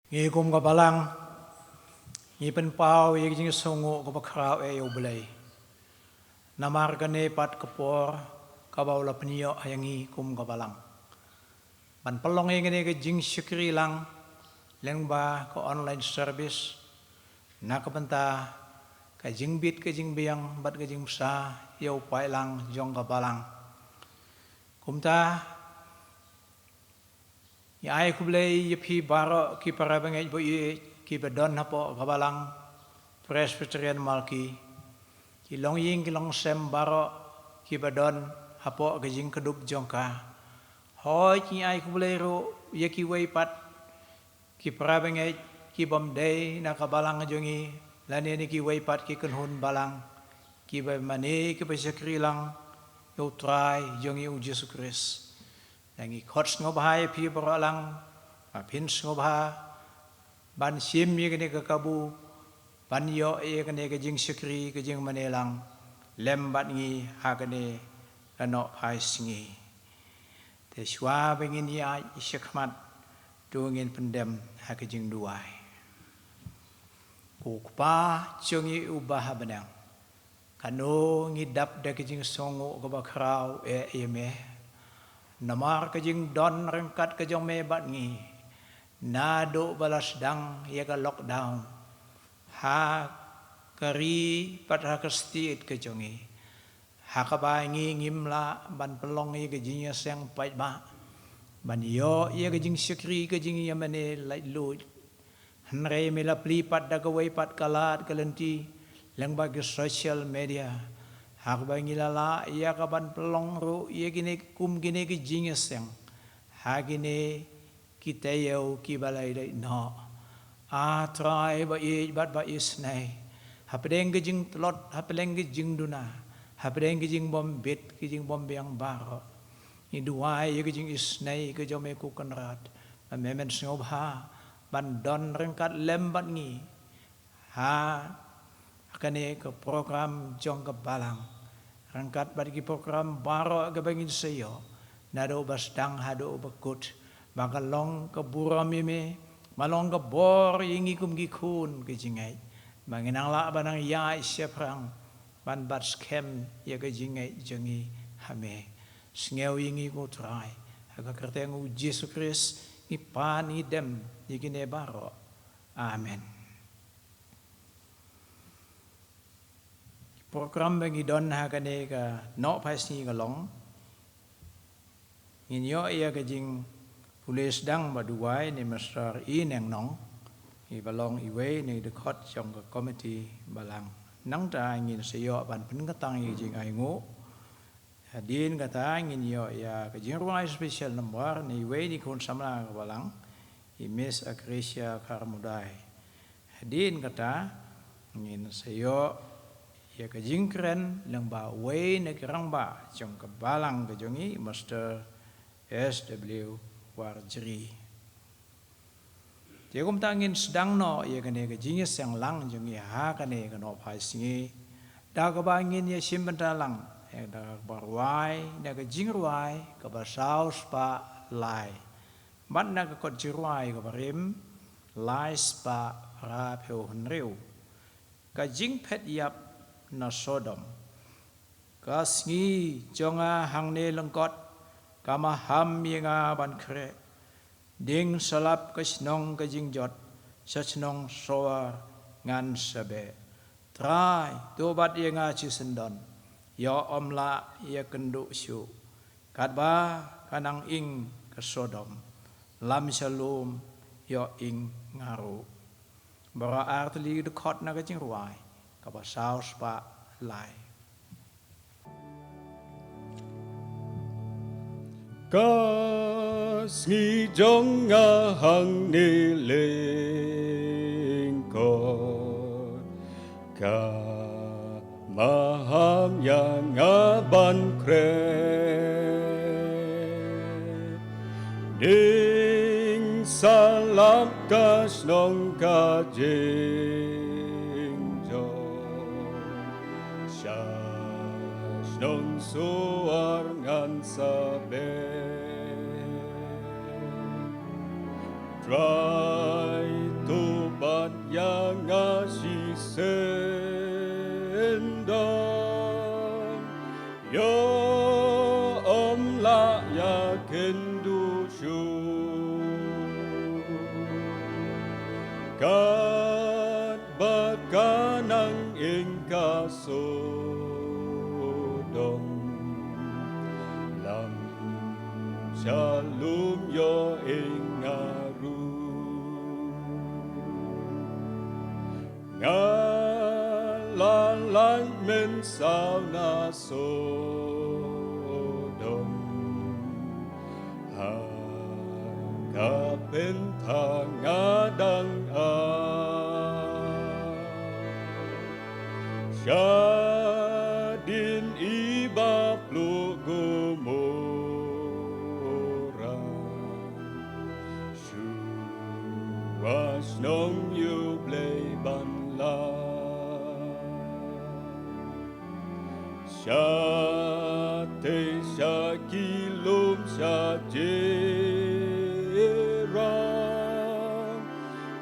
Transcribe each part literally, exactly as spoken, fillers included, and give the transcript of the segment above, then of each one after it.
Ngi kum ka balang, ngi pynpaw ïa ka jingsngew kaba khraw eh ïa U Blei. Namar kane pat ka por kaba u la pynïoh ïa ngi kum ka balang ban pynlong ïa kane ka jingshakri lang lyngba ka online service, na ka bynta ka jingbit ka jingbiang bad ka jingbsa ïa u paidlang jong ka balang. Kumta, ngi ai khublei ïa phi baroh ki para bangeit ba ïeit kiba don hapoh ka balang Presbyterian Malki, ki longïing ki longsem baroh kiba don hapoh ka jingkdup jong ka. Hooid, ngi ai khublei ruh ïa kiwei pat ki para bangeit ki bym dei na ka balang jong ngi, lane na kiwei pat ki kynhun balang kiba mane kiba shakri lang ïa U Trai jong ngi U Jisu Khrist. Ngi khot sngewbha ïa phi baroh lang ba phin sngewbha ban shim ïa kane ka kabu ban ïoh ïa kane ka jingshakri ka jingmane lang lem bad ngi ha kane ka nohphai sngi. Te shuwa ba ngin ïaid shakhmat, to ngin pyndem ha ka jingduwai. Ko Kpa jong ngi uba ha bneng, kano ngi dap da ka jingsngew kaba khraw eh ïa me, namar ka jingdon ryngkat ka jong me bad ngi naduh ba la sdang ïa ka lockdown ha ka ri bad ha ka state ka jong ngi, ha kaba ngi ngim lah ban pynlong ïa ka jingïaseng paidbah, ban ïoh ïa ka jingshakri ka jingïamane laitluid. Hynrei me la plie pat da kawei pat ka lad ka lynti lyngba ki social media, ha kaba ngi la lah ïa ka ban pynlong ruh ïa kine kum kine ki jingïaseng ha kine ki taïew kiba la ïaleit noh. A Trai ba ïeit bad ba isnei, hapdeng ka jingtlot, hapdeng ka jingduna, hapdeng ka jingbym bit, ka jingbym biang baroh, ngi duwai ïa ka jingisnei ka jong me ko Kynrad, ba me men sngewbha ban don ryngkat lem bad ngi ha kane ka program jong ka balang, ryngkat bad ki program baroh kaba ngin sa ïoh, naduh ba sdang haduh ba kut, ba ka long ka burom ïa me, ba long ka bor ïa ngi kum ki khun ka jingngeit, ba ngin nang lah ban nang ïaid shaphrang ban bat skhem ïa ka jingngeit jong ngi ha me. Sngew ïa ngi ko Trai, ha ka kyrteng U Jisu Khrist ngi pan ngi dem ïa kine baroh. Amen. Program ba ngi don ha kane ka nohphai sngi ka long, ngin ïoh ïa ka jingpule sdang bad duwai na i Mister E. Nongnong, iba long iwei na i dkhot jong ka komiti balang. Nangta ngin sa ïoh ban pynkyrteng ïa ka jingainguh. Hadien kata ngin ïoh ïa ka jingrwai special number na iwei na i khun samla ka balang, i Miss Acacia Kharmudai. Hadien kata ngin sa ïoh ïa ka jingkren lyngba uwei na ki rangbah jong ka balang ka jong ngi, Mister S W Warjri. Te kumta ngin sdang noh ïa kane ka jingïaseng lang jong ngi ha kane ka nohphai sngi da kaba ngin ïashim bynta lang ïa kaba rwai, da ka jingrwai kaba saw spah lai, bad na ka kot jingrwai kaba rim lai spah phra phew hynriew. Ka jingphet ïap na Sodom. Ka sngi jong nga hangne lyngkot, ka maham ïa nga ban khreh. Ding sa lap ka shnong ka jingjot, sha shnong Soar ngan sa beh. Trai, to bat ïa nga shisyndon, ïoh ym lah ïakynduh shuh. Katba ka nang ing ka Sodom, lam sha lum ïoh ing nga ruh. Baroh artylli dkhot na ka jingrwai kaba saw spah lai. Ka sngi jong nga hangne lyngkot, ka maham ïa nga ban khreh. Ding sa lap ka shnong ka jingjot, sha shnong Soar ngan sa beh. Trai, Ïa nga shisien don, ïoh ym lah ïa kynduh shuh. Katba ka nang ing ka Sodom, lam sha lum ïoh ing nga ruh. Nga la lait mynsaw na Sodom, ha ka pynthang nga dang ap. Shadien i ba pluh Gomora, shuwa shnong ïa U Blei ban lait. Shatei sha ki lum sha jyrang,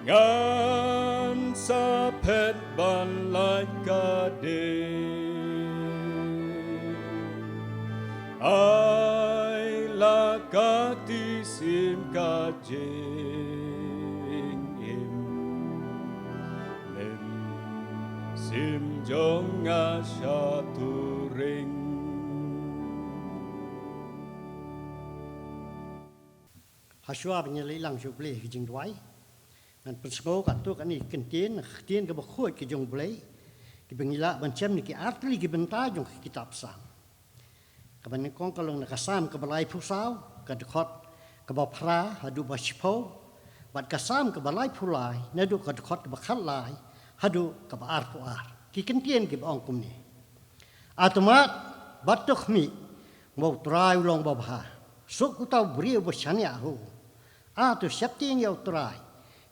ngan sa phet ban lait ka dei. Ai la ka kti sim ka jingim, mynsiem jong nga sha turing. Hashwa ban ïaleit lang sha U Blei ha ka jingduwai, ngan pynsngew katto katne ki ktien, ki ktien kiba khuid ki jong U Blei, kiba ngi lah ban shem na ki artylli ki bynta jong ka kitab Salm. Kaba nyngkong ka long na ka Salm kaba laiphew saw, ka dkhot kaba phra haduh ba shiphew, bad ka Salm kaba laiphew lai, naduh ka dkhot kaba khatlai haduh kaba arphew ar. Ki ktien kiba ong kumne: A to mad bad to khmih ba U Trai u long babha. Suk uta u briew ba shaniah ha u. A to sheptieng ïa U Trai,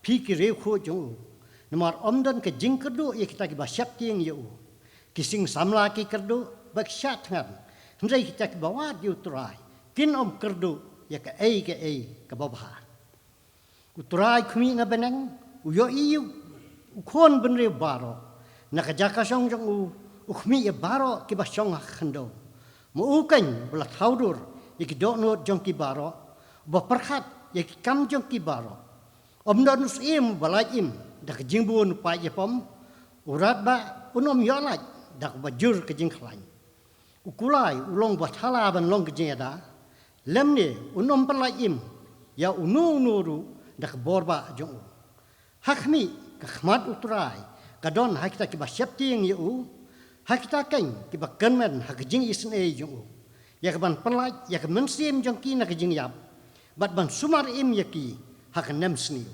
phi ki riewkhuid jong u, namar ym don ka jingkyrduh ïa kita kiba sheptieng ïa u. Ki sing samla ki kyrduh bad ki shah thngan, hynrei kita kiba wad ïa U Trai kin ym kyrduh ïa kaei kaei kaba bha. U Trai khmih na bneng, u ïohi ïa u khun bynriew baroh. Na ka jaka shong jong u, u khmih ïa baroh kiba shong ha ka khyndew. Ma u keiñ ba la thaw dur ïa ki dohnud jong ki baroh, ba pyrkhat ïa ki kam jong ki baroh. Ym don u syiem ba lait im da ka jingbun u paid ïapom, u radbah un ym ïoh lait da kaba jur ka jingkhlaiñ. U kulai u long ba thala ban long ka jingïada, lymne un ym pynlait im ïa uno uno ruh da ka bor bah jong u. Ha khmih, ka khmat U Trai ka don ha kita kiba sheptieng ïa u, ha kita keiñ kiba kyrmen ha ka jingisynei jong u, ïa ka ban pynlait ïa ka mynsiem jong ki na ka jingïap, bad ban sumar im ïa ki ha ka nemsniew.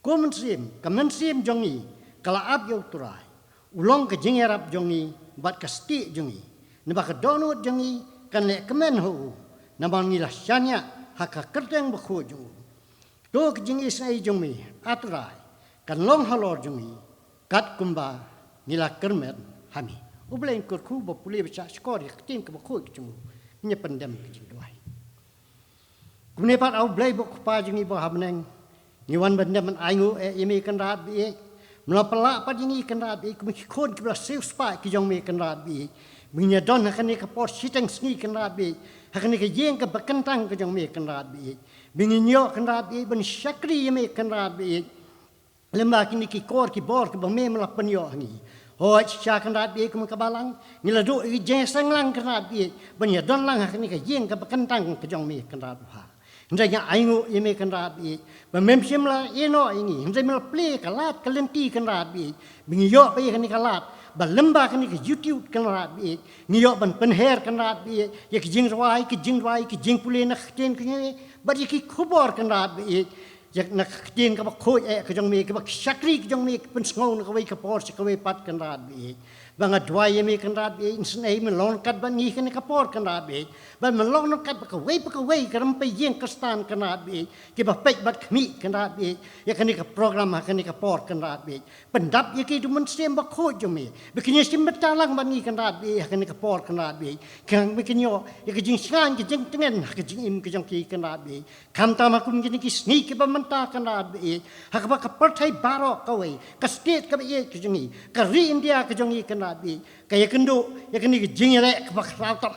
Ko mynsiem, ka mynsiem jong ngi ka la ap ïa U Trai. U long ka jingïarap jong ngi bad ka stieh jong ngi. Naba ka dohnud jong ngi kan leh kmen ha u, namar ngi la shaniah ha ka kyrteng bakhuid jong u. To ka jingisynei jong me, A Trai, kan long halor jong ngi, katkumba ngi la kyrmen ha me. U Blei un kyrkhu ba pule ba shah shkor ïa ka ktien kaba khuid jong u. Ngin ïa pyndem ka jingduwai. Kumne pat, A U Blei ba U Kpa jong ngi ba ha bneng, ngi wan ban dem ban ainguh eh ïa me Kynrad baieit. Me la pynlah pat ïa ngi Kynrad baieit kum ki khun kiba la siewspah ki jong me Kynrad baieit. Ba ngin ïa don ha kane ka por shiteng sngi Kynrad baieit, ha kane ka ïing kaba kyntang ka jong me Kynrad baieit. Ba ngin ïoh Kynrad baieit ban shakri ïa me Kynrad baieit. Lymda kine ki kor ki bor kiba me me la pynïoh ha ngi. Hooid, shisha Kynrad baieit, kum ka balang ngi la duh ïa ka jingseng lang Kynrad baieit, ban ïa don lang ha kane ka ïing kaba kyntang ka jong me Kynrad babha. Hynrei nga ainguh ïa me Kynrad baieit ba mem shym la ïehnoh ïa ngi, hynrei me la plie ka lad ka lynti Kynrad baieit, ba ngi ïoh ïa kane ka lad, ba lymda kane ka YouTube Kynrad baieit, ngi ïoh ban pynher Kynrad baieit ïa ka jingrwai, ka jingduwai, ka jingpule na ka ktien ka jong me, bad ïa ki khubor Kynrad baieit. Ïa na ka ktien kaba khuid eh ka jong me, kaba ki shakri ka jong me ki pynsngew na kawei ka por sha kawei pat Kynrad baieit. Ba nga duwai ïa me Kynrad Baieit, isynei men long ryngkat bad ngi ha kane ka por Kynrad Baieit. Bad men long ryngkat bad kawei pa kawei ka rympei ïing Khristan Kynrad Baieit, kiba peit bad khmih Kynrad Baieit ïa kane ka program ha kane ka por Kynrad Baieit. Pyndap ïa ki da u Mynsiem Bakhuid jong me, ba kin ïa shim bynta lang bad ngi Kynrad Baieit ha kane ka por Kynrad Baieit. Khnang ba kin ïoh ïa ka jingshngaiñ, ka jingtngen ha ka jingim ka jong ki Kynrad Baieit. Khamtam ha kum kine ki sngi kiba mynta Kynrad Baieit, ha kaba ka pyrthei baroh kawei, ka state kaba ïeit ka jong ngi, ka ri India ka jong ngi Kynrad Baieit, ka ïakynduh ïa kane ka jingïaleh kaba khraw tam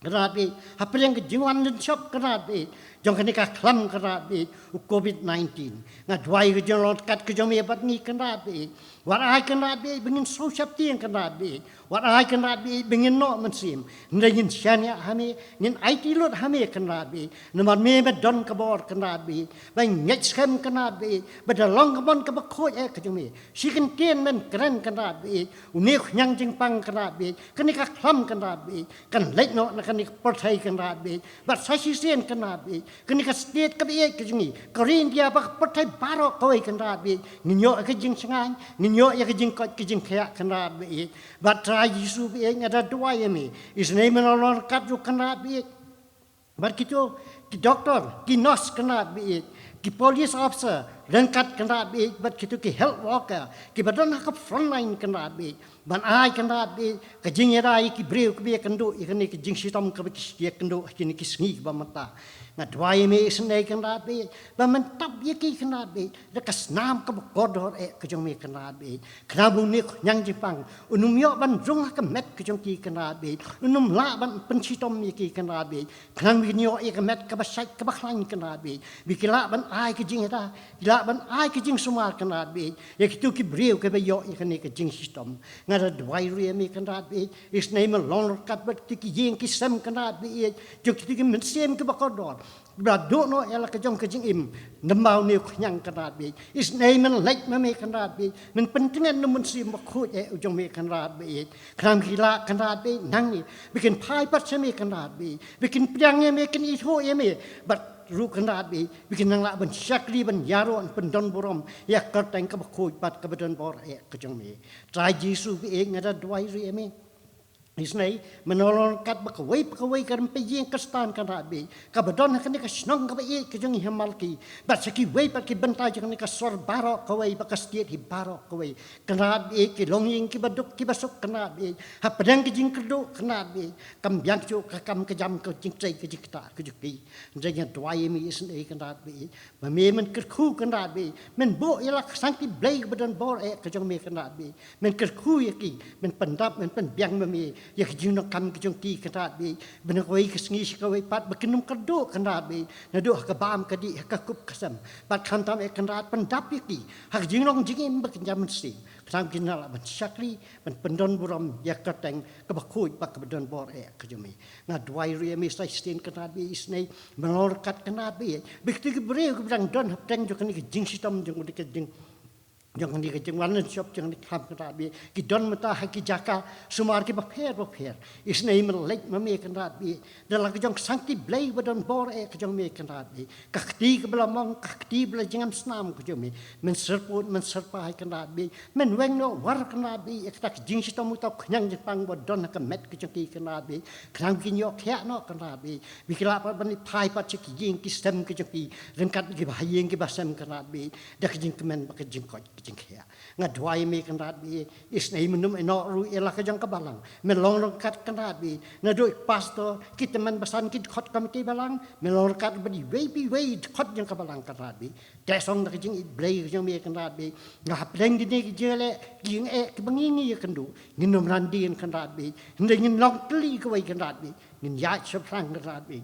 Kynrad Baieit, hapdeng ka jingwan lynshop Kynrad Baieit jong kane ka khlam Kynrad Baieit, u covid nineteen. Nga duwai ka jinglong ryngkat ka jong me bad ngi Kynrad Baieit. Wat ai Kynrad Baieit ba ngin sngewsheptieng Kynrad Baieit. Wat ai Kynrad Baieit ba ngin noh mynsiem. Hynrei ngin shaniah ha me, ngin aiti lut ha me Kynrad Baieit. Namar me, me don ka bor Kynrad Baieit, ban ngeit skhem Kynrad Baieit ba da long ka mon kaba khuid eh ka jong me, shi kyntien men kren Kynrad Baieit, une u khñiang jingpang Kynrad Baieit, kane ka khlam Kynrad Baieit kan leit noh na kane ka pyrthei Kynrad Baieit. Bad sa shisien Kynrad Baieit, kane ka state kaba ïeit ka jong ngi, ka ri India bad ka pyrthei baroh kawei Kynrad Baieit, ngin ïoh ïa ka jingshngaiñ, ngin ïoh ïa ka jingkoit ka jingkhiah Kynrad Baieit. Bad Trai Jisu Baieit, nga da duwai ïa me, isynei men long ryngkat ruh Kynrad Baieit. Bad kito ki doktor, ki nurse Kynrad Baieit, ki police officer ryngkat Kynrad Baieit, bad kito ki health worker kiba don ha ka front line Kynrad Baieit, ban ai Kynrad Baieit ka jingïada ïa ki briew kiba ïakynduh ïa kane ka jingshitom kaba ki ïakynduh ha kine ki sngi kiba mynta. Nga duwai ïa me isynei Kynrad Baieit, ba men tap ïa ki Kynrad Baieit da ka snam kaba kordor eh ka jong me Kynrad Baieit. Khnang ba une u khñiang jingpang un ym ïoh ban rung ha ka met ka jong ki Kynrad Baieit, un ym lah ban pynshitom ïa ki Kynrad Baieit. Khnang ba kin ïoh ïa ka met kaba shait kaba khlaiñ Kynrad Baieit, ba ki lah ban ai ka jingïada, ki lah ban ai ka jingsumar Kynrad Baieit ïa kito ki briew kiba ïoh ïa kane ka jingshitom. Nga da duwai ruh ïa me Kynrad Baieit, isynei men long ryngkat bad kito ki ïing ki sem Kynrad Baieit, jong kito ki mynsiem kiba kordor, ba la duh noh ïa la ka jong ka jingim namar une u khñiang Kynrad Baieit. Isynei men leit ma me Kynrad Baieit, men pyntngen da u Mynsiem Bakhuid eh u jong me Kynrad Baieit. Khnang ba ki lah Kynrad Baieit nangne ba kin phai pat sha me Kynrad Baieit, ba kin pdiang ïa me, kin ithuh ïa me, bad ruh Kynrad Baieit ba kin nang lah ban shakri, ban ïaroh, ban pyndon burom ïa ka kyrteng kaba khuid bad kaba donbor eh ka jong me. Trai Jisu Baieit, nga da duwai ruh ïa me, isynei men long ryngkat bad kawei pa kawei ka rympei ïing Khristan Kynrad Baieit, kaba don ha kane ka shnong kaba ïeit ka jong ngi ha Malki, bad sa kiwei pat ki bynta jong kane ka sor baroh kawei bad ka state hi baroh kawei. Kynrad Baieit, ki longïing kiba duk kiba suk Kynrad Baieit, hapdeng ka jingkyrduh Kynrad Baieit, kam biang shuh ka kam ka jam, ka jingtrei ka jingktah ka jong ki. Hynrei nga duwai ïa me isynei Kynrad Baieit, ba me men kyrkhu Kynrad Baieit, men buh ïa la ka sangti blei kaba donbor eh ka jong me Kynrad Baieit, men kyrkhu ïa ki, men pyndap, men pynbiang ma me ïa ka jingdonkam ka jong ki Kynrad Baieit, ba na kawei ka sngi sha kawei pat ba kin ym kyrduh Kynrad Baieit, naduh ha ka bam ka dih, ha ka kup ka sem. Bad khamtam eh Kynrad, pyndap ïa ki ha ka jinglong jingim ba kin ïa mynsiem, khnang ba kin nang lah ban shakri, ban pyndon burom ïa ka kyrteng kaba khuid bad kaba donbor eh ka jong me. Nga duwai ruh ïa me sa shisien Kynrad Baieit, isynei men long ryngkat Kynrad Baieit, ba kito ki briew kiba dang don hapdeng jong kane ka jingshitom, jong kane ka jing, jong kane ka jingwan lynshop, jong kane ka khlam Kynrad Baieit, ki don mynta ha ki jaka sumar kiba pher bapher. Isynei men leit ma me Kynrad Baieit, da la ka jong ka sangti blei ba donbor eh ka jong me Kynrad Baieit, ka kti kaba la mong, ka kti ba la jingam snam ka jong me, men syrpud, men syrpai Kynrad Baieit, men weng noh war Kynrad Baieit ïa kata ka jingshitom, uta u khñiang jingpang ba don ha ka met ka jong ki Kynrad Baieit, khnang ba kin ïoh khiah noh Kynrad Baieit, ba ki lah pat ban phai pat sha ki ïing ki sem ka jong ki ryngkat kiba ha ïing kiba sem Kynrad Baieit, da ka jingkmen bad ka jingkoit ka jingkhiah. Nga duwai ïa me Kynrad Baieit, isynei men ym ïehnoh ruh ïa la ka jong ka balang, men long ryngkat Kynrad Baieit, naduh pastor, ki tymmen basan, ki dkhot komiti balang, men long ryngkat bad iwei pa iwei i dkhot jong ka balang Kynrad Baieit. Te shong da ka jingïeit blei ka jong me Kynrad Baieit, nga hapdeng kine ki jingeh, ki jingeh kiba ngi ngi ïakynduh, ngin ym ran dien Kynrad Baieit, hynrei ngin long tylli kawei Kynrad Baieit, ngin ïaid shaphrang Kynrad Baieit,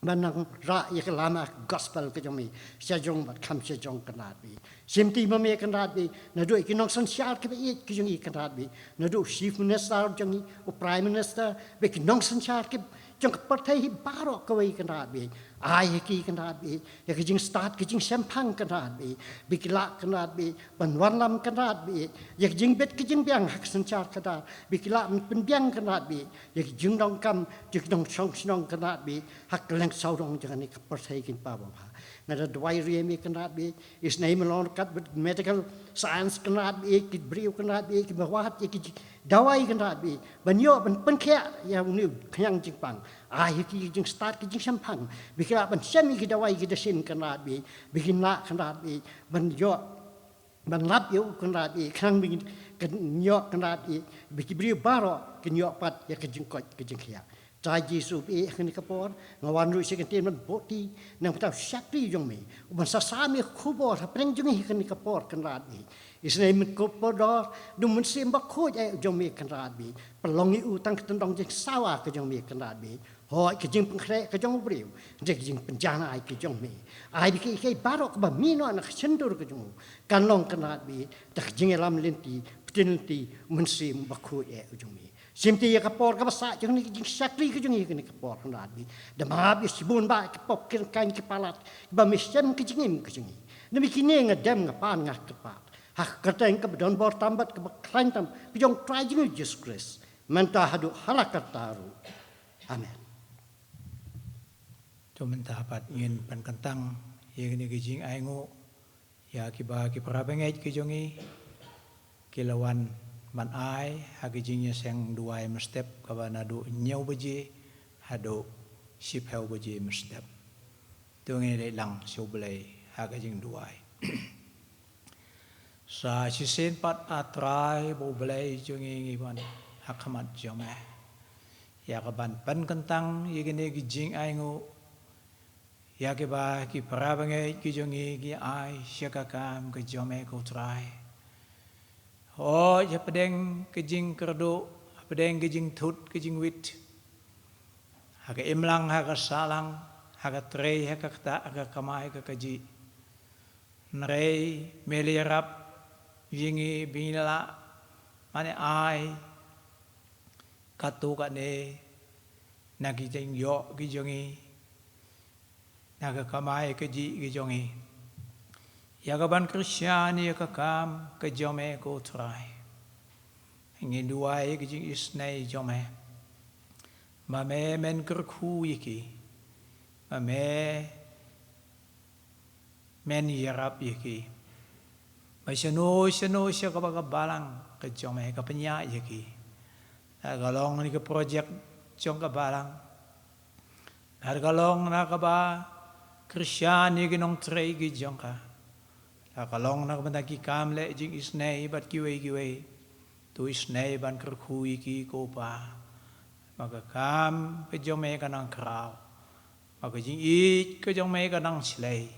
ban nang rah ïa ka lama gospel ka jong me, shajrong bad kham shajrong Kynrad Baieit. Shimti ma me Kynrad Baieit, naduh ïa ki nongsynshar kiba ïeit ki jong ngi Kynrad Baieit, naduh u Chief Minister jong ngi, u Prime Minister, bad ki nongsynshar ki jong ka pyrthei hi baroh kawei Kynrad Baieit. Ai ïa ki Kynrad Baieit ïa ka jingstad, ka jingshemphang Kynrad Baieit, ba ki lah Kynrad Baieit ban wallam Kynrad Baieit ïa ka jingbit ka jingbiang ha ka synshar khadar, ba ki lah ban pynbiang Kynrad Baieit ïa ka jingdonkam jong ki nongshong shnong Kynrad Baieit ha kylleng sawdong jong kane ka pyrthei, ko Kpa babha. Nga da duwai ruh ïa me Kynrad Blei, isynei me long ryngkat bad medical science Kynrad Blei, ki briew Kynrad Blei, kiba wad ïa ki dawai Kynrad Blei, ban ïoh ban pynkhiah ïa une u khñiang jingpang. Ai ïa ki jingstad ki jingshemphang, ba ki lah ban shem ïa ki dawai ki dashin Kynrad Blei, ba kin lah Kynrad Blei ban ïoh ban lap ïa u Kynrad Blei, khnang ba kin ïoh Kynrad Blei, ba ki briew baroh kin ïoh pat ïa ka jingkoit ka jingkhiah. Trai Jisu Blei, ha kane ka por nga wan ruh sha ka ktien ban buhti, nangta u shakri jong me uban sa sam ïa ka khubor hapdeng jong ngi ha kane ka por Kynrad Blei. Isynei me kyrkhu dor da u Mynsiem Bakhuid eh jong me Kynrad Blei, pynlong ïa u tang ka tyndong jingsawa ka jong me Kynrad Blei. Hooid, ka jingpynkhreh ka jong u briew, hynrei ka jingpynjanai ka jong me. Ai ba kiei kiei baroh kaba mih noh na ka shyntur ka jong u kan long Kynrad Blei da ka jingïalam lynti, pynlynti u Mynsiem Bakhuid eh u jong me. Shimti ïa ka por kaba sah jong kane ka jingshakri ka jong ngi ha kane ka por Kynrad Blei, da map ïa shibun bah ki pop ki ryngkang ki palat kiba me shem ka jingim ka jong ngi. Namar kine nga dem nga pan nga kyrpad ha ka kyrteng kaba don bor tam bad kaba khlaiñ tam ka jong u Trai jong ngi Jisu Khrist, mynta haduh hala karta ruh. Amen. To mynta pat ngin pynkyntang ïa kane ka jingainguh ïa kiba ki para bangeit ki jong ngi ki la wan ban ai ha ka jingïaseng duwai mynstep kaba naduh hynñiew baje haduh shiphew baje mynstep. To ngin leit lang sha U Blei ha ka jingduwai. Sa shisien pat, A Trai bad U Blei jong ngi, ngi wan ha khmat jong me ïa ka ban pynkyntang ïa kine ki jingainguh ïa kiba ki para bangeit ki jong ngi ki ai sha ka kam ka jong me, ko Trai. Hooid, hapdeng ka jingkyrduh, hapdeng ka jingthut ka jingwit, ha ka imlang ha ka sahlang, ha ka trei ha ka ktah, ha ka kamai ka kajih, hynrei me la ïarap ïa ngi ba ngin lah ban ai katto katne na ki jingïoh ki jong ngi, na ka kamai kajih ki jong ngi, ïa ka ban kyrshan ïa ka kam ka jong me, ko Trai. Ngin duwai ïa ka jingisynei jong me, ba me men kyrkhu ïa ki, ba me men ïarap ïa ki, ba shano shano sha kaba ka balang ka jong me ka pynïaid ïa ki. Lada ka long na ka project jong ka balang, lada ka long na kaba kyrshan ïa ki nongtrei ki jong ka, lada ka long na ka bynta ki kam leh jingisynei bad kiwei kiwei, to isynei ban kyrkhu ïa ki, ko Pa, ba ka kam ka jong me kan nang khraw, ba ka jingïeit ka jong me kan nang shlei,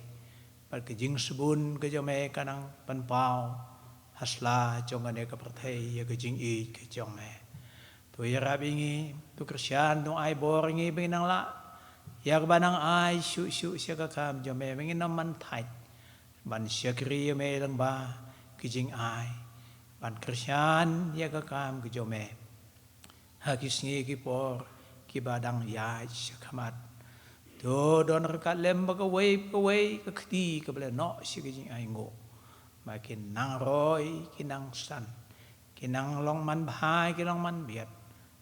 bad ka jingsbun ka jong me kan nang pynpaw ha sla jong kane ka pyrthei ïa ka jingïeit ka jong me. To ïarap ïa ngi, to kyrshan, to ai bor ïa ngi ba ngin nang lah ïa kaba nang ai shuh shuh sha ka kam jong me, ba ngin ym man thait ban shakri ïa me lyngba ka jingai ban kyrshan ïa ka kam ka jong me ha ki sngi ki por kiba dang ïaid sha khmat. To don ryngkat lem bad kawei kawei ka kti kaba la noh sha ka jingainguh, ba kin nang roi, kin nang san, kin nang long manbha, kin long manbiat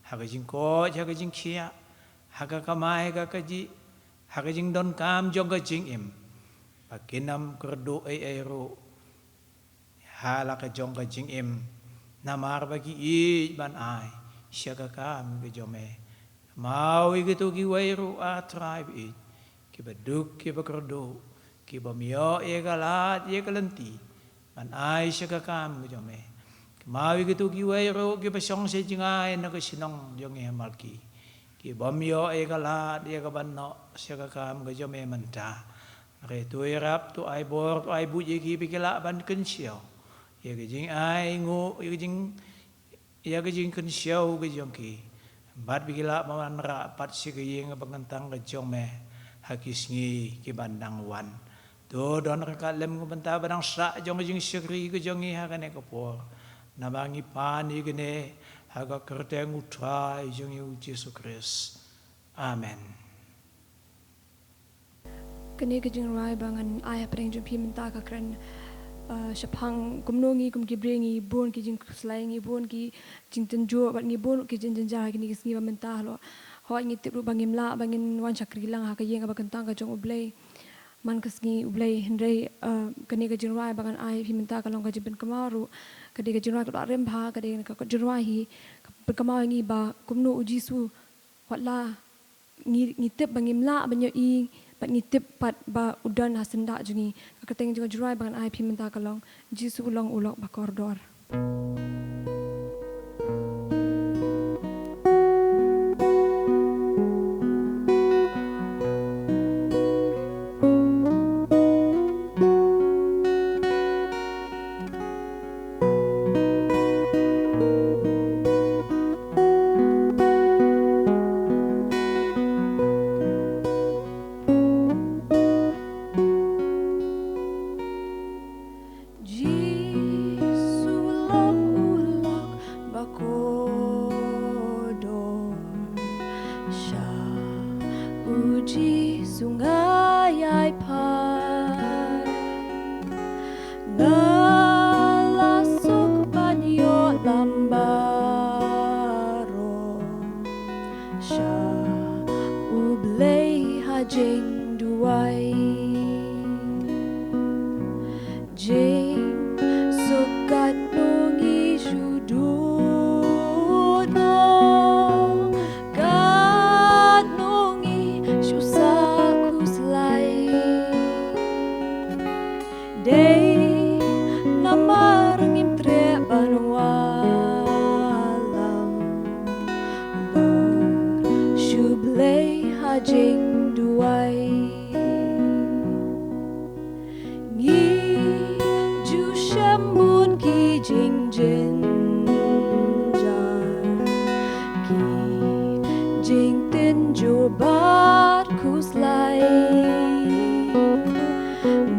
ha ka jingkoit, ha ka jingkhiah, ha ka kamai ka kajih, ha ka jingdonkam jong ka jingim, ba kin ym kyrduh ei ei ruh ha la ka jong ka jingim, namar ba ki ïeit ban ai sha ka kam ka jong me. Kynmaw ïa kito kiwei ruh, A Trai ba ïeit, kiba duk kiba kyrduh, ki bym ïoh ïa ka lad ïa ka lynti ban ai sha ka kam ka jong me. Kynmaw ïa kito kiwei ruh kiba shong sha jngai na ka shnong jong ngi ha Malki, ki bym ïoh ïa ka lad ïa ka ban noh sha ka kam ka jong me mynta. Hynrei to ïarap, to ai bor, to ai buit ïa ki ba ki lah ban kynshew ïa ka jingainguh, ïa ka jing, ïa ka jingkynshew ka jong ki, bad ba ki lah ban wanrah pat sha ka ïing ba kyntang ka jong me ha ki sngi kiban dang wan. To don ryngkat lem ka bynta ba dang sah jong ka jingshakri ka jong ngi ha kane ka por, namar ngi pan ïa kane ha ka kyrteng U Trai jong ngi U Jisu Khrist. Amen. Kane ka jingrwai ba ngan ai hapdeng jong phi mynta ka kren, uh, shaphang kumno ngi kum ki briew ngi bun ki jingkhuslai, ngi bun ki jingtynjuh bad ngi bun ki jingjynjar ha kine ki sngi ba mynta halor. Hooid, ngi tip ruh ba ngim lah ba ngin wan shakri lang ha ka ïing ba kyntang ka jong U Blei. man ka sngi U Blei, hynrei, eh, kane ka jingrwai ba ngan ai phi mynta ka long ka jingpynkynmaw ruh, ka dei ka jingrwai ka doh rim bha, ka dei ka jingrwai hi ka pynkynmaw ïa ngi ba kumno U Jisu, wat la ngi, ngi tip ba ngim lah ban ïohi, bad ngi tip pat ba u don ha syndah jong ngi. Ka kyrteng jong ka jingrwai ba ngan ai phi mynta ka long Jisu long u lok ba kordor. Jisu long u lok ba kordor, sha u Jisu nga ïai phai. Nga la suk ban ïoh lam baroh, sha U Blei ha jingduwai. Jingsuk katno ngi shu duh noh, katno ngi shu sah khuslai. Dei namar ngim treh ban wallam bad shu Blei ha jingduwai. Ngi ju shem bun ki jingjynjar, ki jingtynjuh bad khuslai.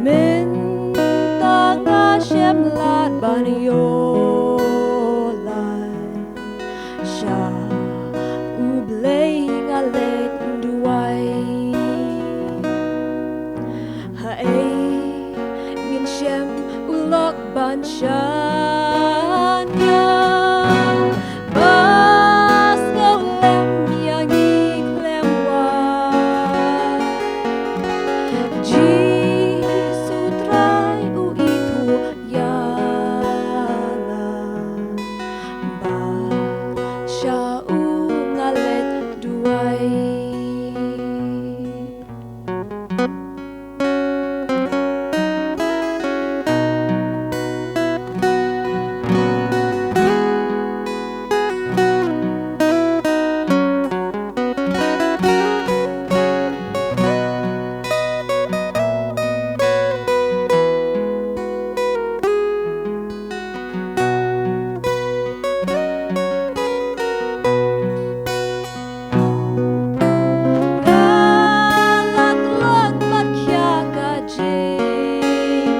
Mynta nga shem lad ban ïoh lait sha U Blei nga leit duwai. Haei ngin shem u lok ban shaniah, ba sngewlem ïa ngi khlem wai. Jisu Trai u ithuh ïa nga, bad sha u nga leit duwai. Nga la khlad bad khia ka jingkit,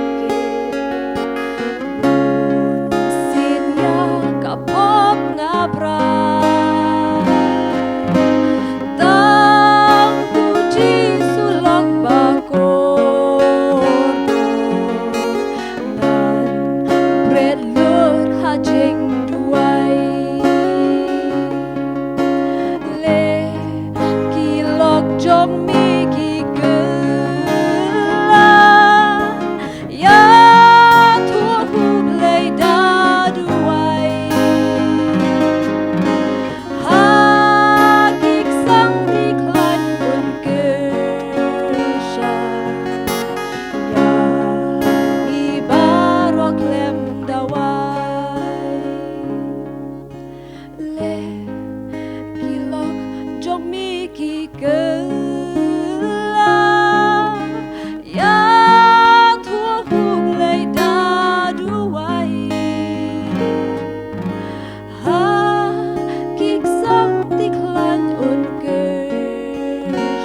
bun sien ïa ka pop nga brai. Tang U Jisu lok ba kordor, ngan bret lur ha jingduwai. Leh ki lok jong me ki kylla, ïathuh U Blei da duwai. Ha ki ksang ki khlaiñ un kyrshan, ïa ngi baroh khlem da wai. Leh ki lok jong me ki kylla, ïathuh U Blei da duwai. Ha ki ksang ki khlaiñ un kyrshan,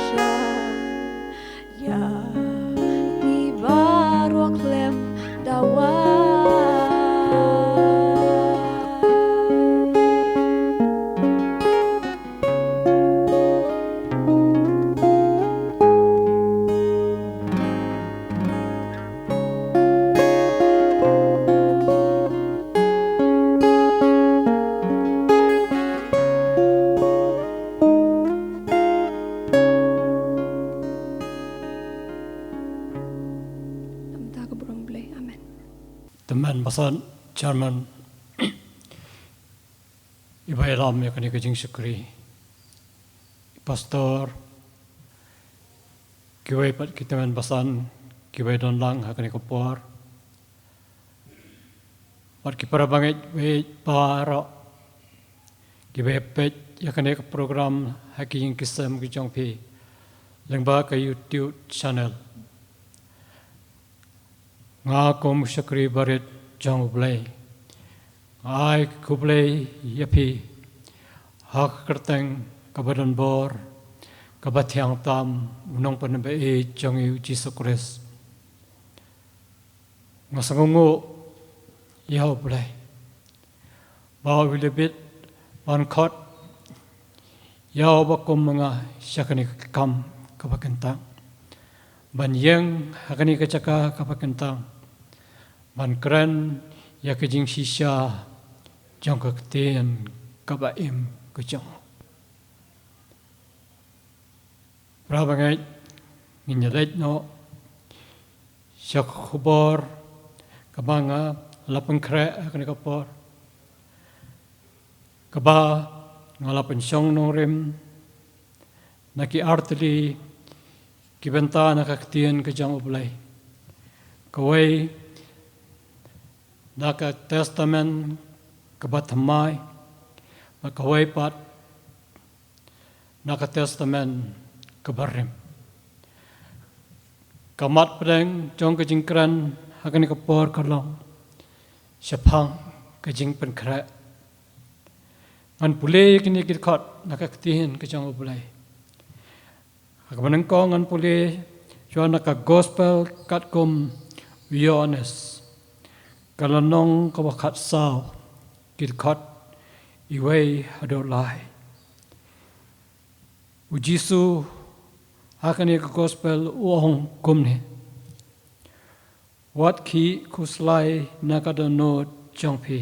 ïa ngi baroh khlem da wai. Tymmen basan chairman, i ba ïalam ïa kane ka jingshakri, i pastor, kiwei pat ki tymmen basan kiba don lang ha kane ka por, bad ki para bangeit baroh kiba peit ïa kane ka program ha ki ïing ki sem ki jong phi lyngba ka YouTube channel. Nga kum u shakri barit jong U Blei, nga ai khublei ïa phi ha ka kyrteng kaba don bor, kaba thiang tam, u nongpynim ba ïeit jong ngi U Jisu Khrist. Nga sngewnguh ïa U Blei ba u la bit ban khot ïa uba kum ma nga sha kane ka kam kaba kyntang, ban ïeng ha kane ka jaka kaba kyntang, ban kren ïa ka jingshisha jong ka ktien kaba im ka jong u. Para bangeit, ngin ïa leit noh sha ka khubor kaba nga la pynkhreh ha kane ka por, kaba nga la pynshong nongrim na ki artylli ki bynta na ka ktien ka jong U Blei. Kawei na ka Testament kaba thymmai, bad kawei pat na ka Testament kaba rim. Ka mat pdeng jong ka jingkren ha kane ka por ka long shaphang ka jingpynkhreh. Ngan pule ïa kine ki dkhot na ka ktien ka jong U Blei. Ha kaba nyngkong ngan pule shuwa na ka Gospel katkum u Ïoannis, ka lynnong kaba khatsaw, ki dkhot iwei haduh lai. U Jisu ha kane ka Gospel u ong kumne: Wat khih khuslai na ka dohnud jong phi.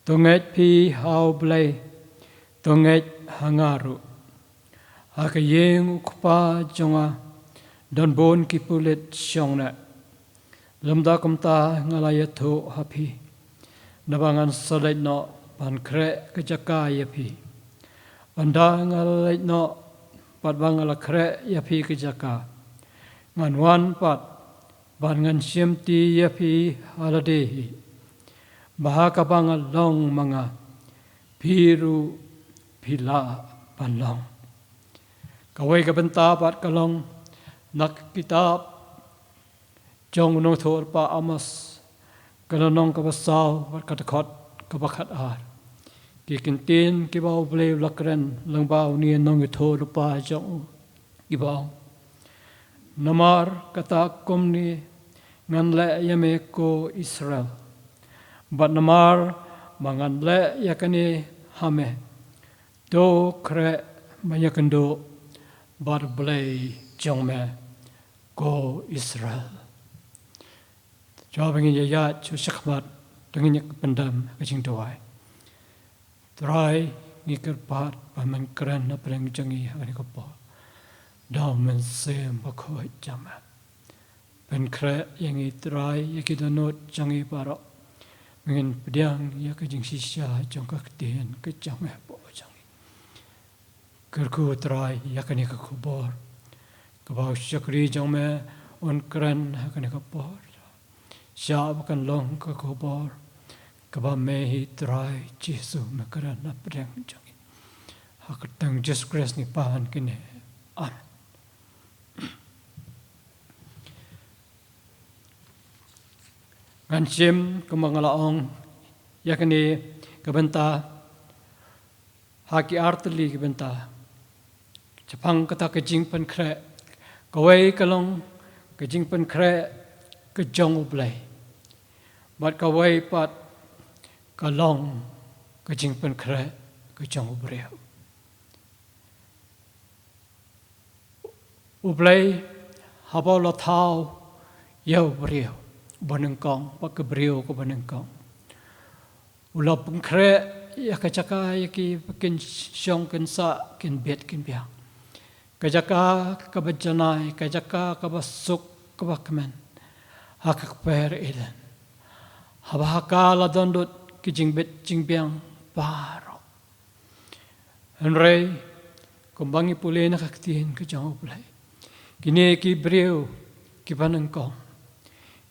To ngeit phi ha U Blei, to ngeit ha nga ruh. Ha ka ïing u Kpa jong nga don bun ki pulit shong neh. Lymda kumta nga la ïathuh ha phi, naba ngan sa leit noh ban khreh ka jaka ïa phi. Ynda nga la leit noh bad ba nga la khreh ïa phi ka jaka, ngan wan pat bad ngan shimti ïa phi ha lade hi, ba ha kaba nga long ma nga, phi ruh phi lah ban long. Kawei ka bynta pat ka long na ka kitab jong u nongïathuhlypa Amos, ka lynnong kaba saw bad ka dkhot kaba khatar. Ki kyntien kiba U Blei u la kren lyngba une u nongïathuhlypa jong u kiba ong: Namar kata kumne ngan leh ïa me ko Israel, bad namar ba ngan leh ïa kane ha me, to khreh ban ïakynduh bad U Blei jong me ko Israel. Shuwa ba ngin ïa ïaid sha shakhmat, to ngin ïa pyndem ka jingduwai. Trai, ngi kyrpad ba men kren na pdeng jong ngi ha kane ka por da u Mynsiem Bakhuid jong me. Pynkhreh ïa ngi Trai, ïa ki dohnud jong ngi baroh, ba ngin pdiang ïa ka jingshisha jong ka ktien ka jong me hapoh jong ngi. Kyrkhu Trai ïa kane ka khubor kaba u shakri jong me un kren ha kane ka por. Shah ba kan long ka khubor kaba me hi Trai Jisu me kren na pdeng jong ngi. Ha ka kyrteng Jisu Khrist ngi pan kine. Amen. Ngan shim kumba nga la ong ïa kane ka bynta ha ki artylli ki bynta. Shaphang kata ka jingpynkhreh, kawei ka long ka jingpynkhreh ka jong U Blei, bad kawei pat ka long ka jingpynkhreh ka jong u briew. U Blei haba u la thaw ïa u briew ba nyngkong, bad ka briew kaba nyngkong, u la pynkhreh ïa ka jaka ïa ki ba kin shong kin sah kin bit kin biang. Ka jaka kaba janai, ka jaka kaba suk kaba kmen ha ka kper Eden. Haba ha ka la don lut ki jingbit jingbiang baroh. Hynrei kumba ngi pule na ka ktien ka jong U Blei, kine ki briew kiba nyngkong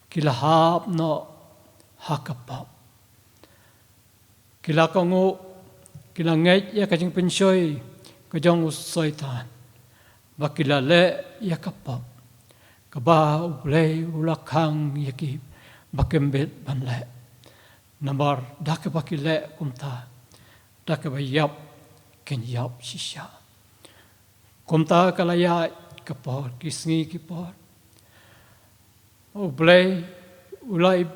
ki la hap noh ha ka pop. Ki la kohnguh, ki la ngeit ïa ka jingpynshoi ka jong u Soitan, ba ki la leh ïa ka pop kaba U Blei u la khang ïa ki ba kim bit ban leh. Namar da kaba ki leh kumta, da kaba ïap kin ïap shisha. Kumta ka la ïaid ka por, ki sngi ki por, U Blei u la ï-,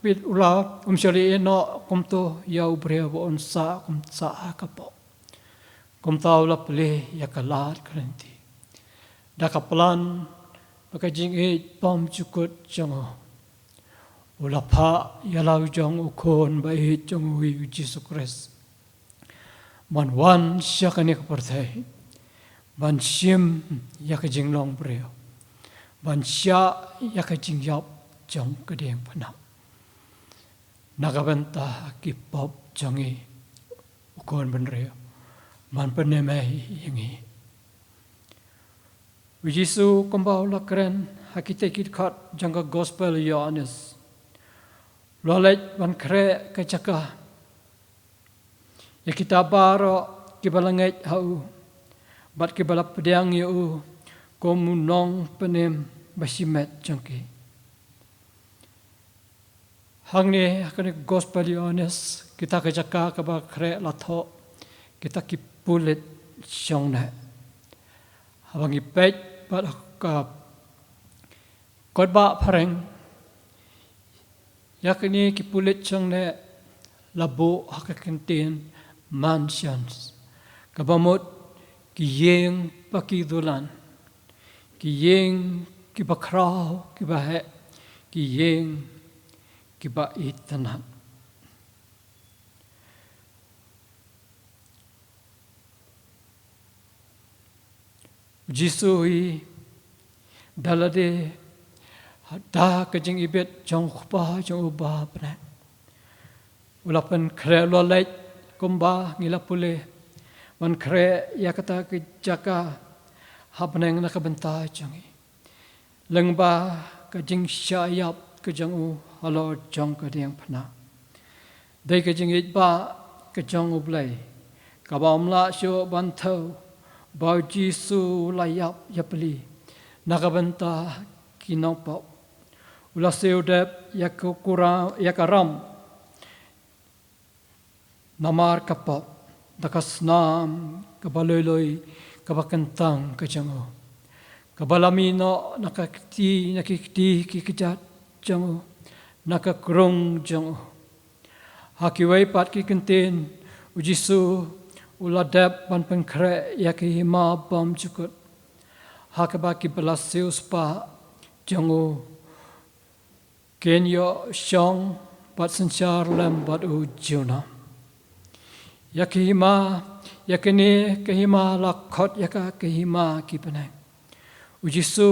pit u la, um shym la ïehnoh kumto ïa u briew ba un sah kum sah ha ka pop. Kumta u la plie ïa ka lad kren ti da ka plan bad ka jingïeit bymjukut jong u. U la phah ïa la u jong u Khun ba ïeit jong u, u Jisu Khrist, ban wan sha kane ka pyrthei, ban shim ïa ka jinglong briew, ban shah ïa ka jingïap jong ka diengphna, na ka bynta ki pop jong ngi, u khun bynriew, ban pynim ei ïa ngi. U Jisu kumba u la kren ha kitei ki dkhot jong ka Gospel Ïoannis, u la leit ban khreh ka jaka ïa kita baroh kiba la ngeit ha u bad kiba la pdiang ïa u kum u nongpynim bashimet jong ki. Hangne ha kane ka Gospel Ïoannis, kita ka jaka kaba khreh la thoh kita ki pulit shongneh. Haba ngi peit bad ha ka kot ba phareng, ïa kine ki pulit shongneh la buh ha ka kyntien mansions, kaba mut ki ïing ba ki dulan, ki ïing kiba khraw kiba heh, ki ïing kiba itynnad. U Jisu hi da lade, da ka jingibit jong u Kpa jong u ba ha bneng, u la pynkhreh, u la leit kumba ngi la pule, ban khreh ïa kata ka jaka ha bneng na ka bynta jong ngi. Lyngba ka jingshah ïap ka jong u halor jong ka diengphna, dei ka jingïeit ba ka jong U Blei, kaba ym lah shuh ban thew, ba U Jisu u la ïap ïapli na ka bynta ki nongpop. U la siew dep ïa ka kura-, ïa ka ram namar ka pop, da ka snam kaba lui lui kaba kyntang ka jong u, kaba la mih noh na ka kti, na ki kti ki kjat jong u, na ka krung jong u. Ha kiwei pat ki kyntien, U Jisu u la dep ban pynkhreh ïa ka hima bymjukut, ha kaba kiba la siewspah jong u kin ïoh shong bad synshar lem bad u junom. Ïa ka hima, ïa kane ka hima la khot ïa ka ka hima ki bneng. U Jisu